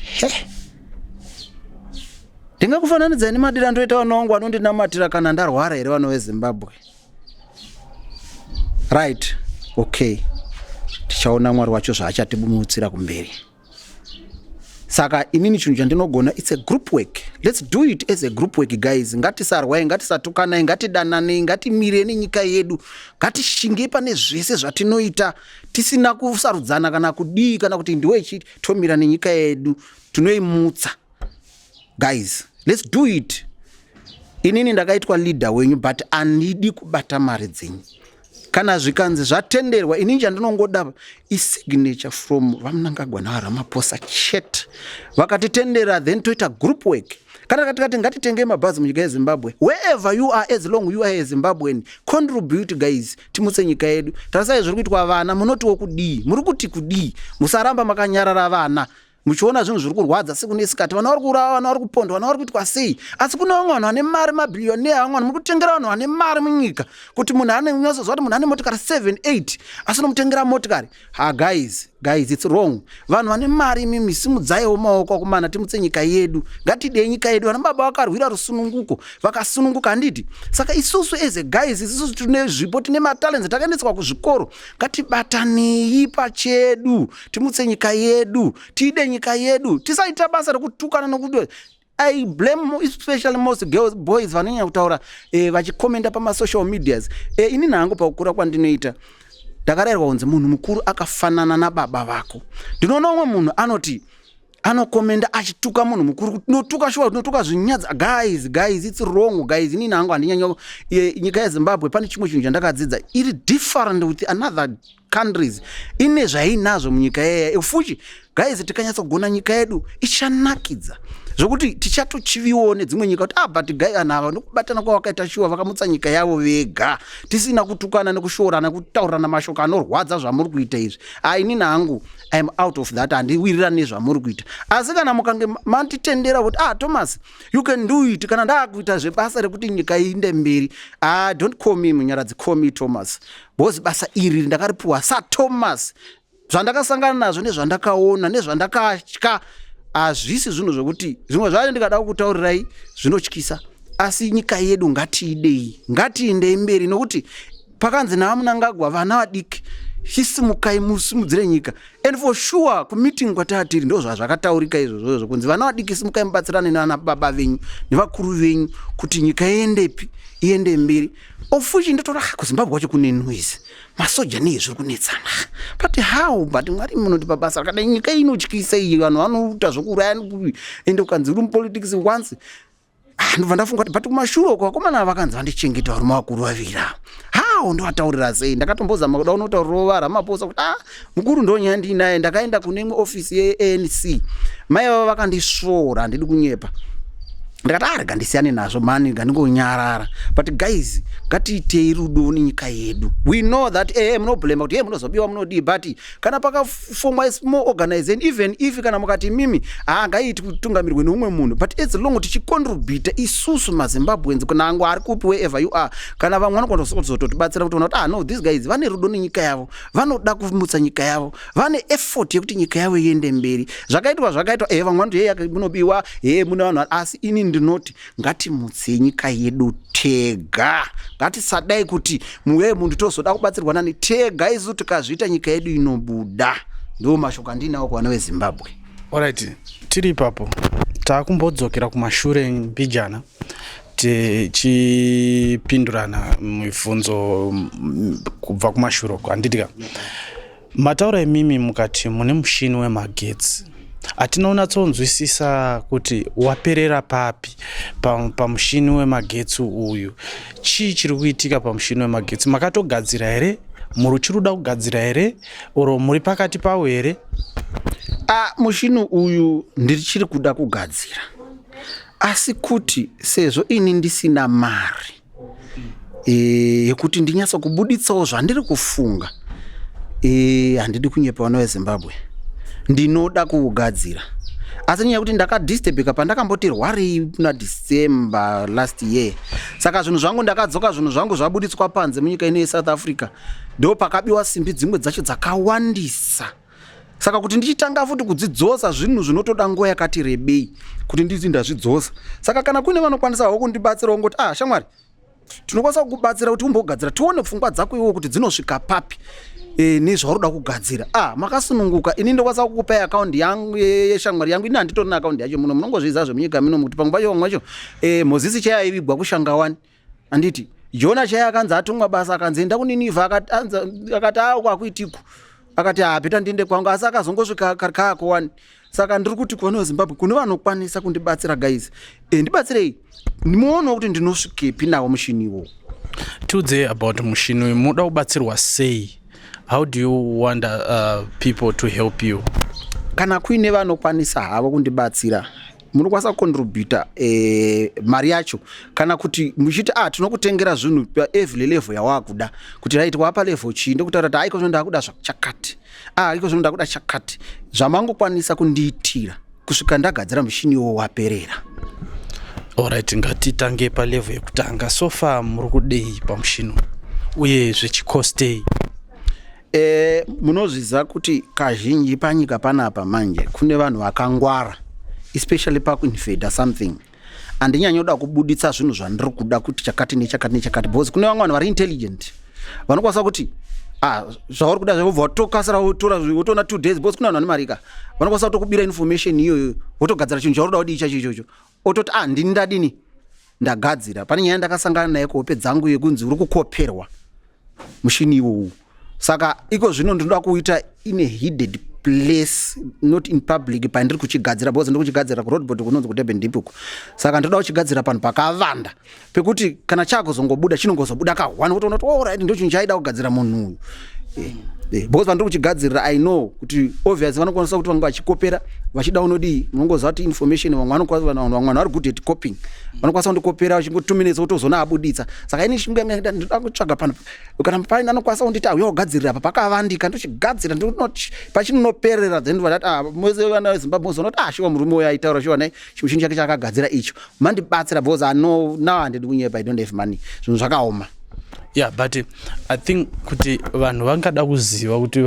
he ndingakufananidzai nemadira ndoita vana vangu vanondinamatira kana ndarwara here vana vezimbabwe right okay tichaona mwari wacho zvaachatibumutsira kumberi. Saka inini chinhu chandinogona, it's a group work. Let's do it as a group work, guys. Ngatisarwai, ngatisatukanai, ngatidananei, ngatimirei nenyika yedu, ngatishingei pane zvese zvatinoita tisina kusarudzana kana kudii kana kuti ndiwe chiti. Tomira nenyika yedu, tinoimutsa. Guys, let's do it. Inini ndakaitwa leader wenyu, but handidi kubata mari dzenyu. Kana zvikanzi zvatenderwa, inini chandinongoda isignature from VaMnangagwa naVaRamaphosa chete. Vakatitendera, then toita group work. Kana tikati ngatitenge mabhazi munyika yeZimbabwe, wherever you are, as long you are a Zimbabwean, contribute, guys, timutse nyika yedu. Tarisai zviri kuitwa vana. Munotiwo kudii? Muri kuti kudii? Musaramba makanyarara, vana, muchiona zvinhu zviri kurwadza siku nesikati. Vana vari kuurawa, vana vari kupondwa, vana vari kuitwa sei, asi kune vamwe vanhu vane mari, mabillionaire. Vamwe vanhu muri kutengera vanhu vane mari munyika, kuti munhu ane unyatsoziva kuti munhu ane motikari 7 8, asi unomutengera motikari. Ha, guys, guys, it's wrong. Vanhu vane mari, imimi simudzaiwo maoko akumana, timutse nyika yedu. Ngatidei nyika yedu. Vana baba vakarwira rusununguko, vakasununguka, handiti? Saka isusu as a guys, isusu tine zvipo, tine matalents, takaendeswa kuzvikoro, ngatibatanei pachedu, timutse nyika yedu, tiide nyika yedu. Tisaita basa rekutukana nokuti I blame especially most girls, boys vanonyanya kutaura vachikomenda pamasocial medias. Ini hangu pakukura kwandinoita, ndakarayirwa kunzi munhu mukuru akafanana nababa vako. Ndinoona umwe munhu anoti anokomenda achituka munhu mukuru, tinotuka shuwa, tinotuka zvinyadza. Guys, guys, it's wrong, guys. Inini hangu handinyanya. Nyika yeZimbabwe, pane chimwe chinhu chandakadzidza, iri different with another countries, ine zvainazvo munyika yeya fuchi. Guys, tikanyatsogona nyika yedu ichanakidza zvokuti tichatochiviwawo nedzimwe nyika kuti, ah, but guy, vanhu ava nokubatana kwavakaita shuwa vakamutsa nyika yavo vega, tisina kutukana nekushorana, nekutaurirana mashoko anorwadza zvamuri kuita izvi. Ainini hangu I am out of that, handiwirirani nezvamuri kuita. Asi kana mukange manditendera kuti, ah, Thomas, you can do it, kana ndaakuita zvebasa rekuti nyika iinde mberi, ah, don't call me Munyaradzi, call me Thomas, because basa iri ndakaripiwa saThomas. Zvandakasangana nazvo nezvandakaona nezvandakatya hazvisi zvinhu zvokuti zvimwe zvacho ndikada kukutaurirai zvinotyisa. Asi nyika yedu ngatiidei, ngatiindei mberi, nokuti pakanzi naVaMnangagwa, vana vadiki, chisimukai musimudzire nyika. And for sure kumeeting kwatatiri ndo zvazvakataurika izvozvozvo, kunzi vana vadiki, simukai mubatsirane nana baba venyu nevakuru venyu kuti nyika iendepi, iende mberi. Ofuchi ndotora kuZimbabwe kwacho kune noise, masoja nei zviri kunetsana, but how? But Mwari munotipa basa rakadai, nyika inotyisa iyi, vanhu vanoita zvokuuraya, ende ukanzi uri mupolitics once. Ah, ndobva ndafunga kuti, but kumashure uko vakomana vakanzi vandichengeta, varume vakuru vaviri ava, how ndovataurira sei? Ndakatombozama kuda kunotaurirawo VaRamaphosa kuti, ah, mukuru, ndonyaya ndiinaye. Ndakaenda kune imwe ofisi yeANC, mai vavo vakandisvora, handidi kunyepa. Ndikati, ah, rega ndisiyane nazvo mani, rega ndingonyarara. But guys, ngatiitei rudo nenyika yedu. We know that munoblema kuti munozobiwa, munodii, but kana pakafomwa small organization, even if kana mukati mimi haangaiti kutungamirwe neumwe munhu, but as long tichicontributa isusu maZimbabweans, kunangwa ari kupi, wherever you are, kana vamwe vanogona kuzototibatsira kutoona kuti, ah, no, these guys vane rudo nenyika yavo, vanoda kumutsa nyika yavo, vane effort yekuti nyika yavo iende mberi. Zvakaitwa zvakaitwa, vamwe vanoti, hey, munobiwa, he mune vanhu, asi ini ndinoti ngatimutsei nyika yedu tega. Ngatisadai kuti muye munhu tozoda kubatsirwa nani. Tega isu tikazviita, nyika yedu inobuda. Ndo mashoko andinawo kuvana veZimbabwe. Alright, tiri ipapo, taakumbodzokera kumashure mbijana, tichipindurana mibvunzo kubva kumashure uko, handiti ka? Mataura imimi mukati mune mushini wemagetsi, hatina kunyatsonzwisisa kuti waperera papi pamushini wemagetsi uyu. Chii chiri kuitika pamushini wemagetsi? Makatogadzira here? Muri uchiri kuda kugadzira here, oro muri pakati pawo here? Ah, mushini uyu ndichiri kuda kugadzira, asi kuti sezvo ini ndisina mari yekuti ndinyatso kubuditsawo zvandiri kufunga, handidi kunyepa, vana veZimbabwe, ndinoda kuugadzira, asi nyaya yekuti ndakadisturbika pandakamboti rwarei muna December last year. Saka zvinhu zvangu, ndakadzoka zvinhu zvangu zvabuditswa panze munyika ino yeSouth Africa, ndo pakabiwa simbi dzimwe dzacho dzakawandisa. Saka kuti ndichitanga futi kudzidzosa, zvinhu zvinotoda nguva yakati rebei kuti nditi ndazvidzosa. Saka kana kune vanokwanisa havo kundibatsirawo, ngoti, ah, shamwari. Tinokwanisa kukubatsira kuti umbogadzira, tione pfungwa dzako iwo kuti dzinosvika papi nezvauri kuda kugadzira. Ah, makasununguka. Ini ndokwanisa kukupai akaundi yangu yeshamwari yangu. Ini handitorina akaundi yacho muno, munongozviziva zvemunyika mino kuti pamwe pacho vamwe vacho Mozisi chaiye aivigwa kushanga wani, handiti? Jona chaiye akanzi atumwa basa, akanzi enda kuNinivha, akati a kwakuitiku, akati hapita ndiende kwangu, asi akazongosvika kaako wani. Saka ndiri kuti kuvana veZimbabwe, kune vanokwanisa kundibatsira, guys, ndibatsirei muonewo kuti ndinosvikepi nawo mushini iwowo. Tiudzei about mushini uyu. Munoda kubatsirwa sei? How do you want people to help you? Kana kuine vanokwanisa havo kundibatsira, munokwanisa kucontributa mari yacho, kana kuti muchiti, ah, tinokutengera zvinhu paevery level yawakuda, kuti right, wapa level chii, ndokutaura kuti aiko zvino ndakuda chakati, ah, iko zvino ndakuda chakati, zvamangokwanisa kundiitira kusvika ndagadzira mushini iwo waperera. Alright, ngatitange palevel yekutanga. So far muri kudei pamushini uye zvichikostei? Munozviziva kuti kazhinji panyika panapa manje kune vanhu vakangwara, especially pakuinventa something. Handinyanyoda kubuditsa zvinhu zvandiri kuda kuti chakati nechakati nechakati, because kune vamwe vanhu vari intelligent vanokwanisa kuti, ah, zvauri kuda zvobva watokasira wotora, wotoona 2 days, because kune vanhu vane mari ka, vanokwanisa kutokubira information iyoyo, wotogadzira chinhu chauri kuda kudii chacho ichocho, ototi, ah, ndini ndadini, ndagadzira. Pane nyaya ndakasangana naye kuhope dzangu yekunzi uri kukoperwa mushini iwowu. Saka iko zvino ndinoda kuita in a hidden place, not in public, pandiri kuchigadzira, because ndiri kuchigadzira kuRoadboard kunonzi kuDurban Deep uku. Saka ndoda kuchigadzira panhu pakavanda pekuti kana chakuzongobuda chinongozobuda kahwani, kutoona kuti, alright, ndo chinhu chaida kugadzira munhu uyu. Because pandiri kuchigadzirira, I know kuti obviously vanokwanisa kuti vange vachikopera vachida unodii. Munongoziva kuti information, vamwe vanokwanisa, vanhu vamwe vanhu vari good at copying, vanokwanisa kundikopera vachingo 2 minutes votozoona abuditsa. Saka ini ndoda kutsvaga pano kana paine anokwanisa kunditi, auya kugadzirira apa pakavandika, ndochigadzira pachinoperera, then vadati, ah, mose vana veZimbabwe mozoona kuti, ah, shuwa murume uyo aitaura shuwa nai chimushini chake chaakagadzira icho. Mandibatsira, because I know now, handidi kunyepa, I don't have money, zvinhu zvakaoma. Yeah, but I think kuti vanhu vangada kuziva kuti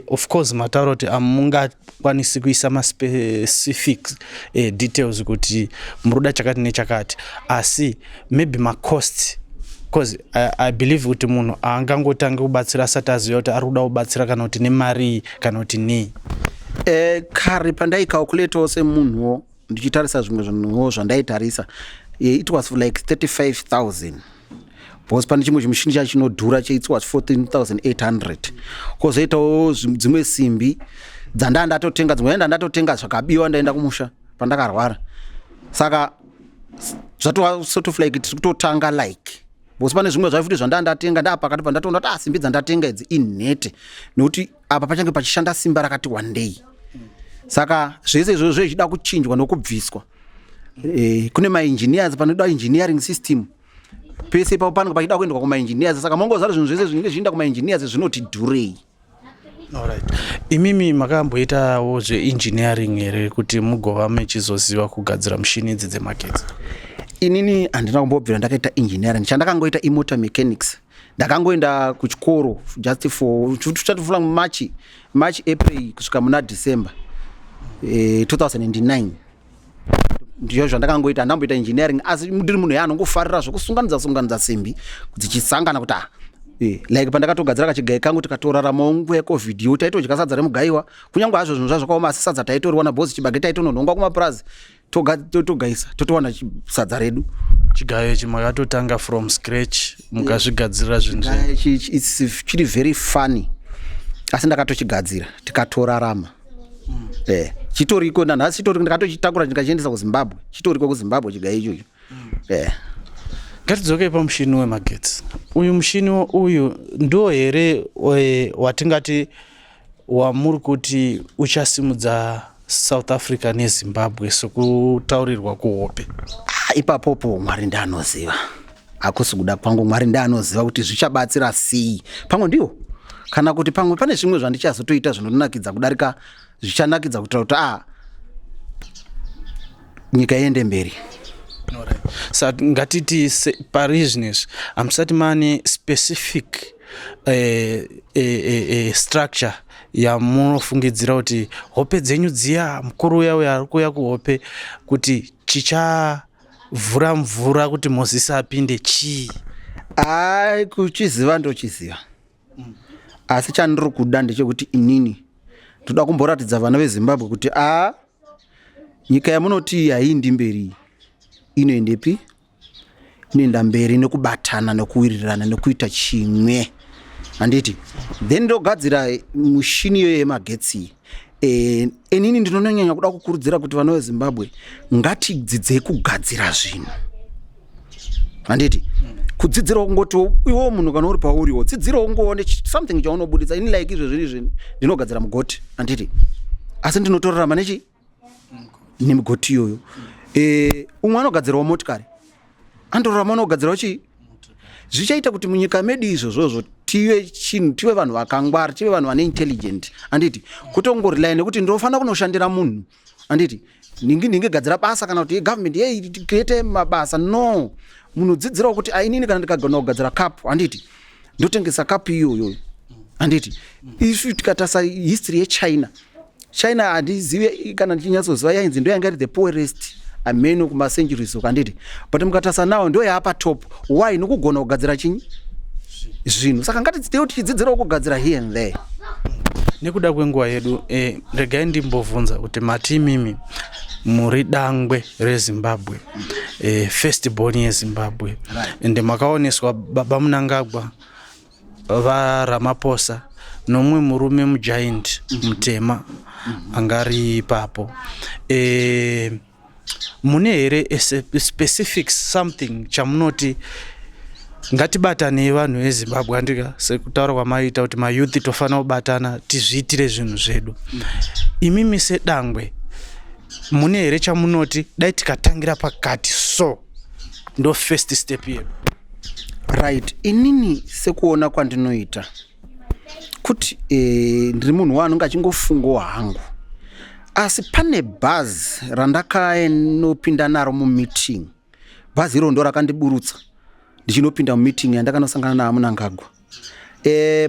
of course mataura kuti hamungakwanisi kuisa maspecific details kuti muruda chakati nechakati, asi maybe macost, because I believe kuti munhu haangangotangi kubatsira asati aziva kuti ari kuda kubatsira kana kuti nemarii kana kuti nei. Kare pandaicalculatawo semunhuwo, ndichitarisa zvimwe zvinhuwo zvandaitarisa, it was like 35,000, because pane chimwe chimushini chacho chinodhura, it was 14,800. Kwozoitawo dzimwe simbi dzandaa ndatotenga, dzimwe enda ndatotenga zvakabiwa ndaenda kumusha pandakarwara. Saka zvatova sort of like tiri kutotanga, like, because pane zvimwe zvaifuti zvandaa ndatenga ndaa pakati pandatoona kuti, ah, simbi dzandatenga idzi inhete, nekuti apa pachange pachishanda simba rakati wandei. Saka zvese izvozvo zvichida kuchinjwa nokubviswa. Kune maengineers, panoda engineering system pese ipapo panenge pachida kuendwa kumaengineers. Saka mongoziva zvinhu zvese zvinenge zvichienda kumaengineers zvinoti dhurei. Alright, imimi makamboitawo zveengineering here kuti mugova mechizoziva kugadzira mushini idzi dzemagetsi? Inini handina kumbobvira ndakaita engineering. Chandakangoita imota mechanics. Ndakangoenda kuchikoro just for chatofula March, April kusvika muna December 2009. Ndizvo zvandakangoita, handamboita engineering, asi ndiri munhu yaanongofarira zvokusunganidza sunganidza simbi dzichisangana kuti, ah, like pandakatogadzira kachigai kangu, tikatoraramawo nguva yeCovid yo, taitodya sadza remugaiwa, kunyange hazvo zvinhu zvazvakaoma, asi sadza taitoriwana bhozi, chibage taitononhongwa kumapurazi, togaisa, totowana sadza redu. Chigayo ichi makatotanga from scratch, mukazvigadzirira zvinhu zvenyu? It's chiri very funny, asi ndakatochigadzira tikatorarama. Chitoriko nanhasi, chitoriko. Ndakatochitakura ndikachiendesa kuZimbabwe, chitoriko kuZimbabwe chigayo ichocho. Ngatidzokei pamushini wemagetsi uyu. Mushini uyu ndo here watingati wamuri kuti uchasimudza South Africa neZimbabwe sekutaurirwa kuhope? Ah, ipapopo Mwari ndaanoziva, hakusi kuda kwangu. Mwari ndaanoziva kuti zvichabatsira sei. Pamwe ndiwo, kana kuti pamwe pane zvimwe zvandichazotoita zvinonakidza kudarika, zvichanakidza kuitira kuti, ah, nyika iende mberi. Saka ngatiti pari zvinezvi hamusati maane specific structure yamunofungidzira kuti hope dzenyu dziya, mukuru uya uya ari kuuya kuhope, kuti chicha Vhura mvura kuti Mozisi apinde chii? Ai, kuchiziva ndochiziva, asi chandiri kuda ndechekuti inini ndoda kumboratidza vana veZimbabwe kuti a nyika yamunoti haiendi mberi, inoendepi? Inoenda mberi nekubatana, nekuwirirana, nekuita chimwe, handiti? Then ndogadzira mushini iyoyo yemagetsi. Inini ndinonyanya kuda kukurudzira kuti vana veZimbabwe ngatidzidzei kugadzira zvinhu, handiti? Kudzidzirawo kungoti iwo munhu kana uri pauriwo, dzidzirawo kungoone something chaunobuditsa. Ini like izvezvi izvi ndinogadzira mugoti, handiti? Asi ndinotorarama nechi nemigoti iyoyo. Umwe anogadzirawo motikari, andorarama anogadzirawo chii. Zvichaita kuti munyika medu izvozvozvo tive chinhu, tive vanhu vakangwara, tive vanhu vane intelligent, handiti? Kutongorely nekuti ndinofanira kunoshandira munhu, handiti? Ningi ningi gadzira basa kana kuti government yei create mabasa. No, munhu dzidzirawo kuti ainini kana ndikagona kugadzira kapu, handiti, ndotengesa kapu iyoyo, handiti? Isu tikatarisa history yeChina, China handizivi kana ndichinyatsoziva, yainzi ndo yanga iri the poorest ameno kumacenturies uko, handiti? But mukatarisa nawo ndo yaapa top. Why? Nokugona kugadzira chinyi zvinhu. Saka ngatidzidzei tichidzidzirawo kugadzira here and there. Nekuda kwenguva yedu, regai ndimbobvunza kuti mati imimi muri dangwe reZimbabwe, first born yeZimbabwe, ende makaoneswa baba Munangagwa, vaRamaposa nomumwe murume mugiant mutema angari ipapo. Mune here a specific something chamunoti ngatibatanei vanhu veZimbabwe, andika sekutaura kwamaita kuti mayouth tofanira kubatana tizviitire zvinhu zvedu? Imimi sedangwe mune here chamunoti dai tikatangira pakati, so ndo first step yedu? Right, inini sekuona kwandinoita kuti ndiri munhu waanonge achingofungawo hangu, asi pane bhazi randakaenopinda naro mumeeting. Bhazi iro ndo rakandiburutsa ndichinopinda mumeeting yandakanosangana naMunangagwa.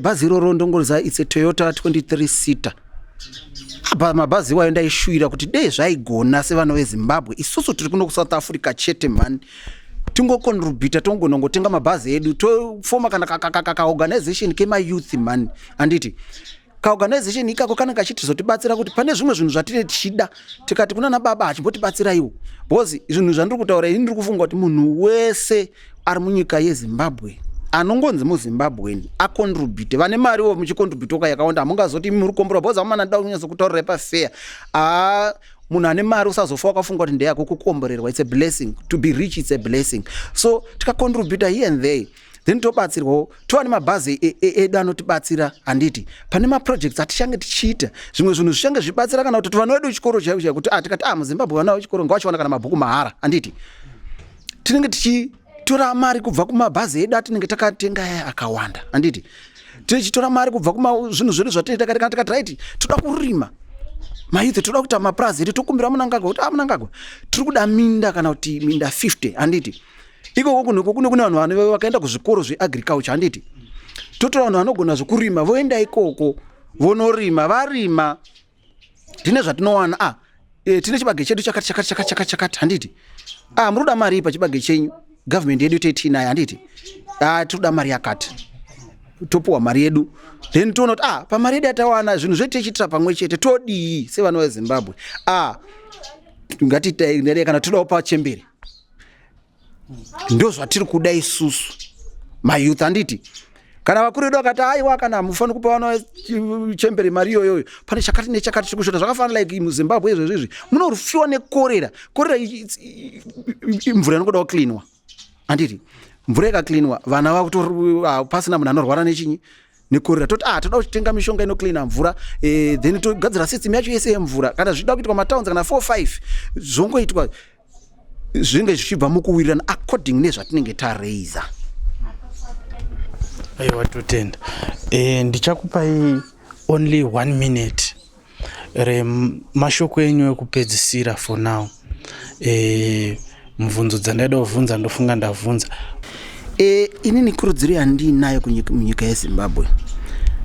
Bhazi iroro ndongoriziva, it's a Toyota 23 seater. Apa mabhazi iwayo ndaishuvira kuti dei zvaigona sevana veZimbabwe isusu tiri kuno kuSouth Africa chete mhani, tingocontributa, tongona kungotenga mabhazi edu, tofoma kana kaorganization kemayouth mhani, handiti? Kaorganization ikako kanenge kachitizotibatsira kuti pane zvimwe zvinhu zvatinee tichida, tikati kuna nababa achimbotibatsiraiwo, because zvinhu zvandiri kutaura ini ndiri kufunga kuti munhu wese ari munyika yeZimbabwe anongonzi muZimbabweni acontribute. Vane mariwo muchicontribute yakawanda, hamungazoti imi muri kukomborwa, because amana ndida kunyatsoku pafair. A munhu ane mari usazofa wakafunga kuti ndeyako kukomborerwa. It's a blessing to be rich, it's a blessing. So tikacontributa here and there, then tobatsirwawo, tova nemabhazi edu anotibatsira, handiti? Pane maprojects atichange tichiita, zvimwe zvinhu zvichange zvibatsira, kana kuti vana vedu chikoro chaivo chaivo, kuti ah, tikati ah, muZimbabwe vana vechikoro ngavachiwana kana mabhuku mahara, handiti? Tinenge tichitora mari kubva kumabhazi edu atinenge takatenga aya akawanda, handiti? Tichitora mari kubva kumazvinhu zvedu zvatinenge takatenga. Tikati right, toda kurima, mayouth toda kuita mapurazi edu, tokumbira Munangagwa kuti ah, Munangagwa, tiri kuda minda kana kuti minda 50, handiti? Ikoko kunoko kune vanhu vakaenda kuzvikoro zveagriculture, handiti? Totora vanhu vanogona zvokurima, voenda ikoko vonorima. Varima, tine zvatinowana. Tine chibage chedu chakati chakati chakati chakati chakati, handiti? Ah, muri kuda mari pachibage chenyu, government yedu tetiinayo, handiti? Ah, tiri kuda mari yakati, topuwa mari yedu, then toona kuti ah, pamari yedu yatawana zvinhu zvedu tichiitira pamwe chete, todii sevana veZimbabwe? Ah, ngatiita kana todawo pachemberi, ndo zvatiri kuda isusu mayouth, handiti? Kana vakuru vedu vakati aiwa, kana hamufaniri kupa vana chembere mari iyoyoyo, pane chakati nechakati chiri kushota. Zvakafanana like muZimbabwe izvezvo izvi munofiwa nekorera. Korera mvura inongoda kucleanwa, handiti? Mvura ikacleanwa, vana vakuto pasina munhu anorwara nechinyi, nekorera. Toti ah, toda kutenga mishonga inocleana mvura, then togadzira system yacho yese yemvura. Kana zvichida kuitwa matowns kana 4 5, zvongoitwa, zvinge zvichibva mukuwirirana according nezvatinenge tareisa. Aiwa, totenda. Ndichakupai only one minute remashoko enyu ekupedzisira for now. Mubvunzo dzandaida kuvhunza ndofunga ndavhunza. Inini kurudziro yandiinayo munyika yeZimbabwe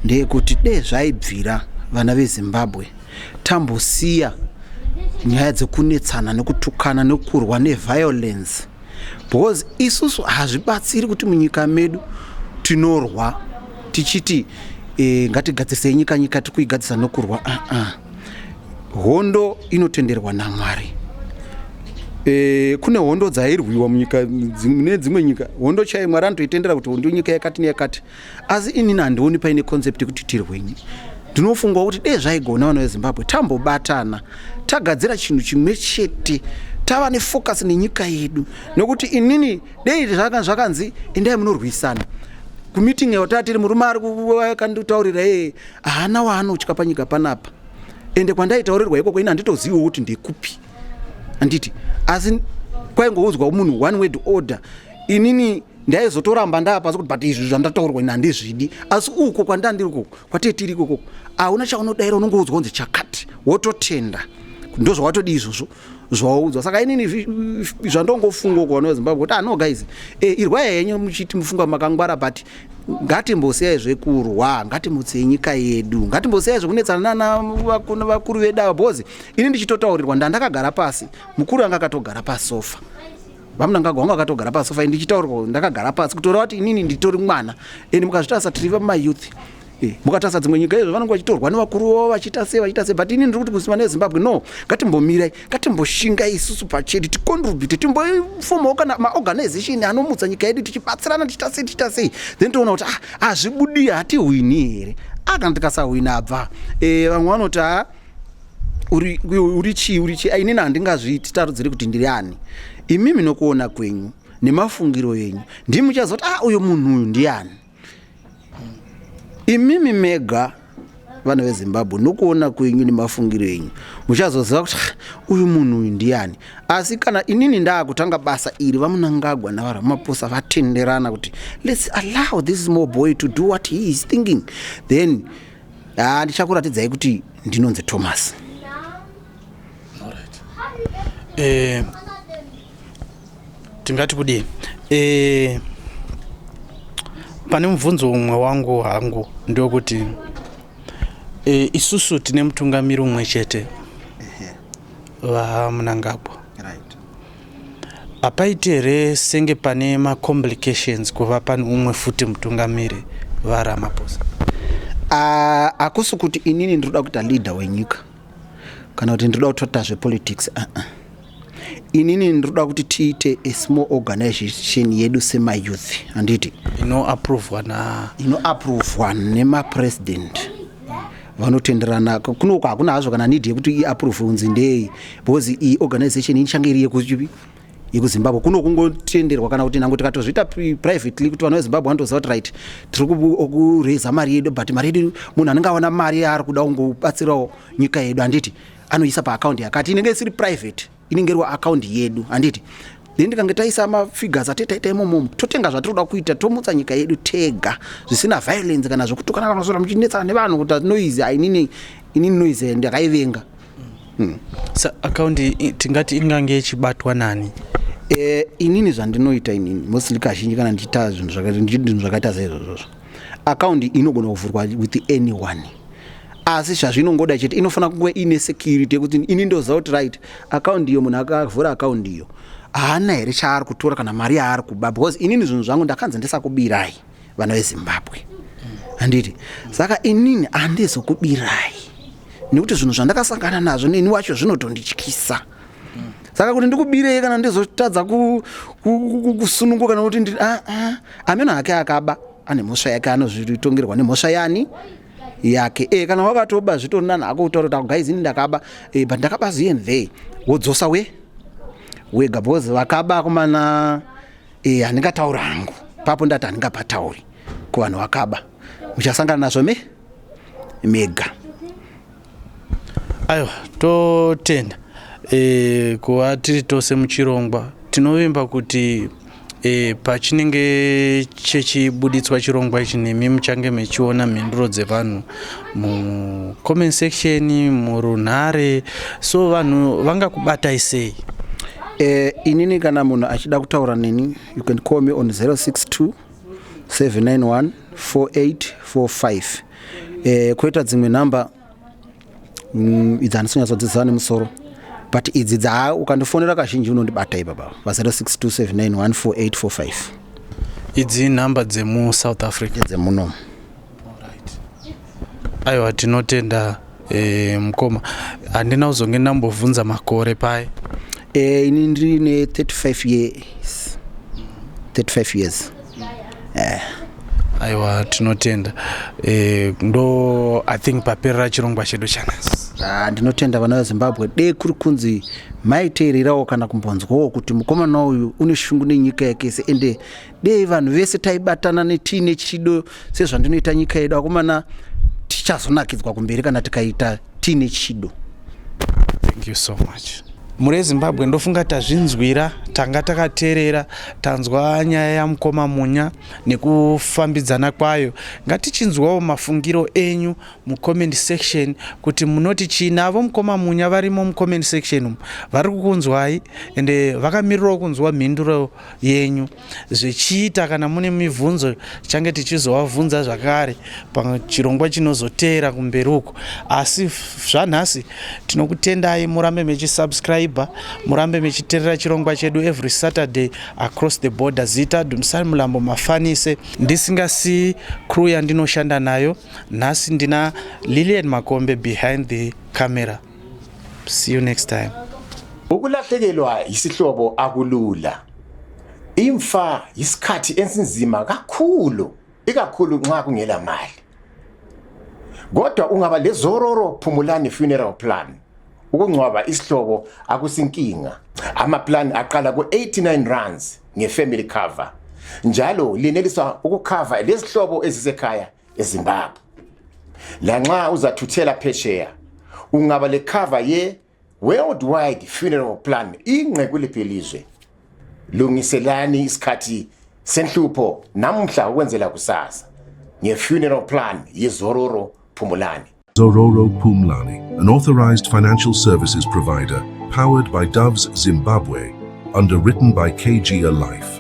ndeyekuti dei zvaibvira vana veZimbabwe tambosiya. Nyaya dzekunetsana nekutukana nekurwa neviolence, because isusu hazvibatsiri kuti munyika medu tinorwa tichiti ngatigadzirisei nyika, nyika tiri kuigadzirisa nokurwa. Hondo inotenderwa naMwari. Kune hondo dzairwiwa munyika mune dzimwe nyika, hondo chaiyo Mwari anotoitendera kuti hondo nyika yakati neyakati. Asi inini handioni paine concept yekuti tirwenyi. Ndinofungawo kuti dei zvaigona, vana veZimbabwe tambobatana, tagadzira chinhu chimwe chete, tava nefocus nenyika yedu. Nokuti inini dei zvakanzi endai munorwisana kumeeting yatatiri, murume ari akanditaurira ee haana waanotya panyika panapa. Ende kwandaitaurirwa ikoko, ini handitoziviwo kuti ndekupi, handiti? Asi kwaingoudzwa munhu one word order. Inini ndaizotoramba ndapasi kuti, but izvi zvandataurwa ini handizvidi. Asi uko kwandandiri ikoko, kwatee tiri ikoko, hauna chaunodaira, unongoudzwa kunzi chakati, wototenda, ndozvawatodi izvozvo zvawaudzwa. Saka inini zvandongofunga uko, vana veZimbabwe, kuti ano guys, irwai henyu muchiti mufunga makangwara, but ngatimbosiyai zvekurwa, ngatimutsei nyika yedu, ngatimbosiyai zvekunetsana nana vakuru vedu ava. Because ini ndichitotaurirwa, ndandakagara pasi, mukuru anga akatogara pasofa, VaMnangagwa vanga vakatogara pasofa, ndichitaurirwa ndakagara pasi, kutoreva kuti inini nditori mwana. And mukazvitarisa, tiri vamayouth. Mukatarisa dzimwe nyika izvo, vanenge vachitorwa nevakuru vavo, vachiita sei, vachiita sei. But ini ndiri kuti kusima neZimbabwe, no, ngatimbomirai, ngatimboshingai isusu pachedu, ticontribute, timboformawo kana maorganization anomutsa nyika yedu, tichibatsirana, tichiita sei, tichiita sei, then toona kuti ah, hazvibudi, hatihwini here? Ah, kana tikasahwina abva, vamwe vanoti ha, uri chii, uri chii? Inini handingazviiti tarudziri kuti ndiri ani. Imimi nokuona kwenyu nemafungiro enyu ndimi muchazoti, ah, uyu munhu uyu ndiani. Imimi mega, vana veZimbabwe, nokuona kwenyu nemafungiro enyu muchazoziva kuti, "Ah, uyu munhu uyu ndiani." Asi kana inini ndaakutanga basa iri, VaMnangagwa naVaRamaphosa vatenderana kuti let's allow this small boy to do what he is thinking, then ha, ndichakuratidzai kuti ndinonzi Thomas. Tingati kudii? Pane mubvunzo umwe wangu hangu ndokuti isusu tine mutungamiri umwe chete, VaMnangagwa. Hapaiti here senge pane macomplications kuva pane umwe futi mutungamiri, VaRamaphosa? Ah, hakusi kuti inini ndinoda kuita leader wenyika kana kuti ndinoda kutoita zvepolitics. Uh-uh. Inini ndinoda kuti tiite a small organization yedu semayouth, handiti? Inoaprovwa na Inoaprovwa nemapresident vanotenderana. Kunoko hakuna hazvo kana need yekuti iapprove unzi ndei, because iyi organization ichange iri yekuchipi? YekuZimbabwe. Kuno kungotenderwa, kana kuti nango tikatozviita privately, kuti vanhu veZimbabwe vanotoziva kuti right, tiri kuraisa mari yedu, but mari yedu, munhu anenge awana mari yaari kuda kungobatsirawo nyika yedu, handiti, anoisa paakaunti yakati, inenge isiri private, inenge iri akaunti yedu, handiti? Then tikange taisa mafigures atetaita imomomo, totenga zvatiri kuda kuita, tomutsa nyika yedu tega zvisina violence kana zvekutukana kana kusora muchinetsana nevanhu, kuti noise. Ainini, inini noise ndakaivenga. Sa akaundi tingati ingange ichibatwa nani? Inini zvandinoita inini mostly, kazhinji kana ndichiita zvinhu zvakaita saizvozvozvo, akaundi inogona kuvhurwa with anyone. Asi zvazvinongoda chete, inofanira kunge ine security yekuti ini ndoziva kuti right, akaundi iyo, munhu akavhura akaundi iyo haana here chaari kutora kana mari yaari kuba. Because inini zvinhu zvangu ndakanzi ndisakubirai vana veZimbabwe, handiti? Saka inini handizokubirai, nekuti zvinhu zvandakasangana nazvo neni wacho zvinotondityisa. Saka kuti ndikubirei kana ndizotadza kusununguka nokuti ah, ah, ameno hake akaba ane mhosva yake, anozvitongerwa nemhosva yani yake. Kana wakatoba, zvitori nani hako kutaura kuti, guys, ini ndakaba, but ndakaba here and there, wodzosa we wega. Because vakaba kumana, handingatauri hangu papo, ndati handingapatauri kuvanhu vakaba, muchasangana nazvo me mega. Aiwa, totenda kuva tiri tose muchirongwa. Tinovimba kuti pachinenge chechibuditswa chirongwa ichi, nemi muchange mechiona mhinduro dzevanhu mucomment section, murunhare. So vanhu vangakubatai sei? Inini kana munhu achida kutaura neni, you can call me on 062 791 4845. Kwoita dzimwe nhamba, idzi handisi kunyatsodziziva nemusoro. But idzi dza ukandifonera kazhinji unondibata ipapa pa 0627914845. Idzi inhamba dzemuSouth Africa. Dzemuno. Aiwa, tinotenda mukoma. Handina kuzonge ndambobvunza makore pai. Ini ndine 35 years, 35 years. Aiwa, tinotenda. Ndo I think paperera chirongwa chedu chanhasi. Ah, ndinotenda vana veZimbabwe. Dei kuri kunzi maiteererawo kana kumbonzwawo kuti mukomana uyu une shungu nenyika yake yese, ende dei vanhu vese taibatana netiine chido sezvandinoita nyika yedu, akomana, tichazonakidzwa kumberi kana tikaita tiine chido. Thank you so much. Muri eZimbabwe, ndofunga tazvinzwira, tanga takateerera, tanzwa nyaya yamukoma Munya nekufambidzana kwayo. Ngatichinzwawo mafungiro enyu mucomment section kuti munoti chii navo. Mukoma Munya varimo mucomment section umu, vari kukunzwai ende vakamirirawo kunzwa mhinduro yenyu zvechiita. Kana mune mibvunzo, change tichizovabvunza zvakare pachirongwa chinozoteera kumberi uko. Asi zvanhasi tinokutendai, murambe mechisubscribe, murambe mechiteerera chirongwa chedu every Saturday, Across the Border. Zita Dumisani Mulambo Mafanise. Ndisingasii crew yandinoshanda nayo nhasi, ndina Lilian Makombe behind the camera. See you next time. Ukulahlekelwa yisihlobo akulula. Imfa yisikhathi esinzima kakhulu, ikakhulu nxa kungela mali. Kodwa ungaba leZororo Phumulani Funeral Plan, ukungcwaba isihlobo akusinkinga. Ama-plan aqala ku-89 rands nge-family cover. Njalo linelisa ukukhava lezihlobo ezisekhaya eZimbabwe. Lanxa uzathuthela phesheya, ungaba le cover ye Worldwide Funeral Plan ingqe kuliphi ilizwe. Lungiselani isikhathi senhlupho namhla ukwenzela kusasa nge-funeral plan yeZororo Phumulani. Zororo Phumlani, an authorized financial services provider powered by Doves Zimbabwe, underwritten by KG Life.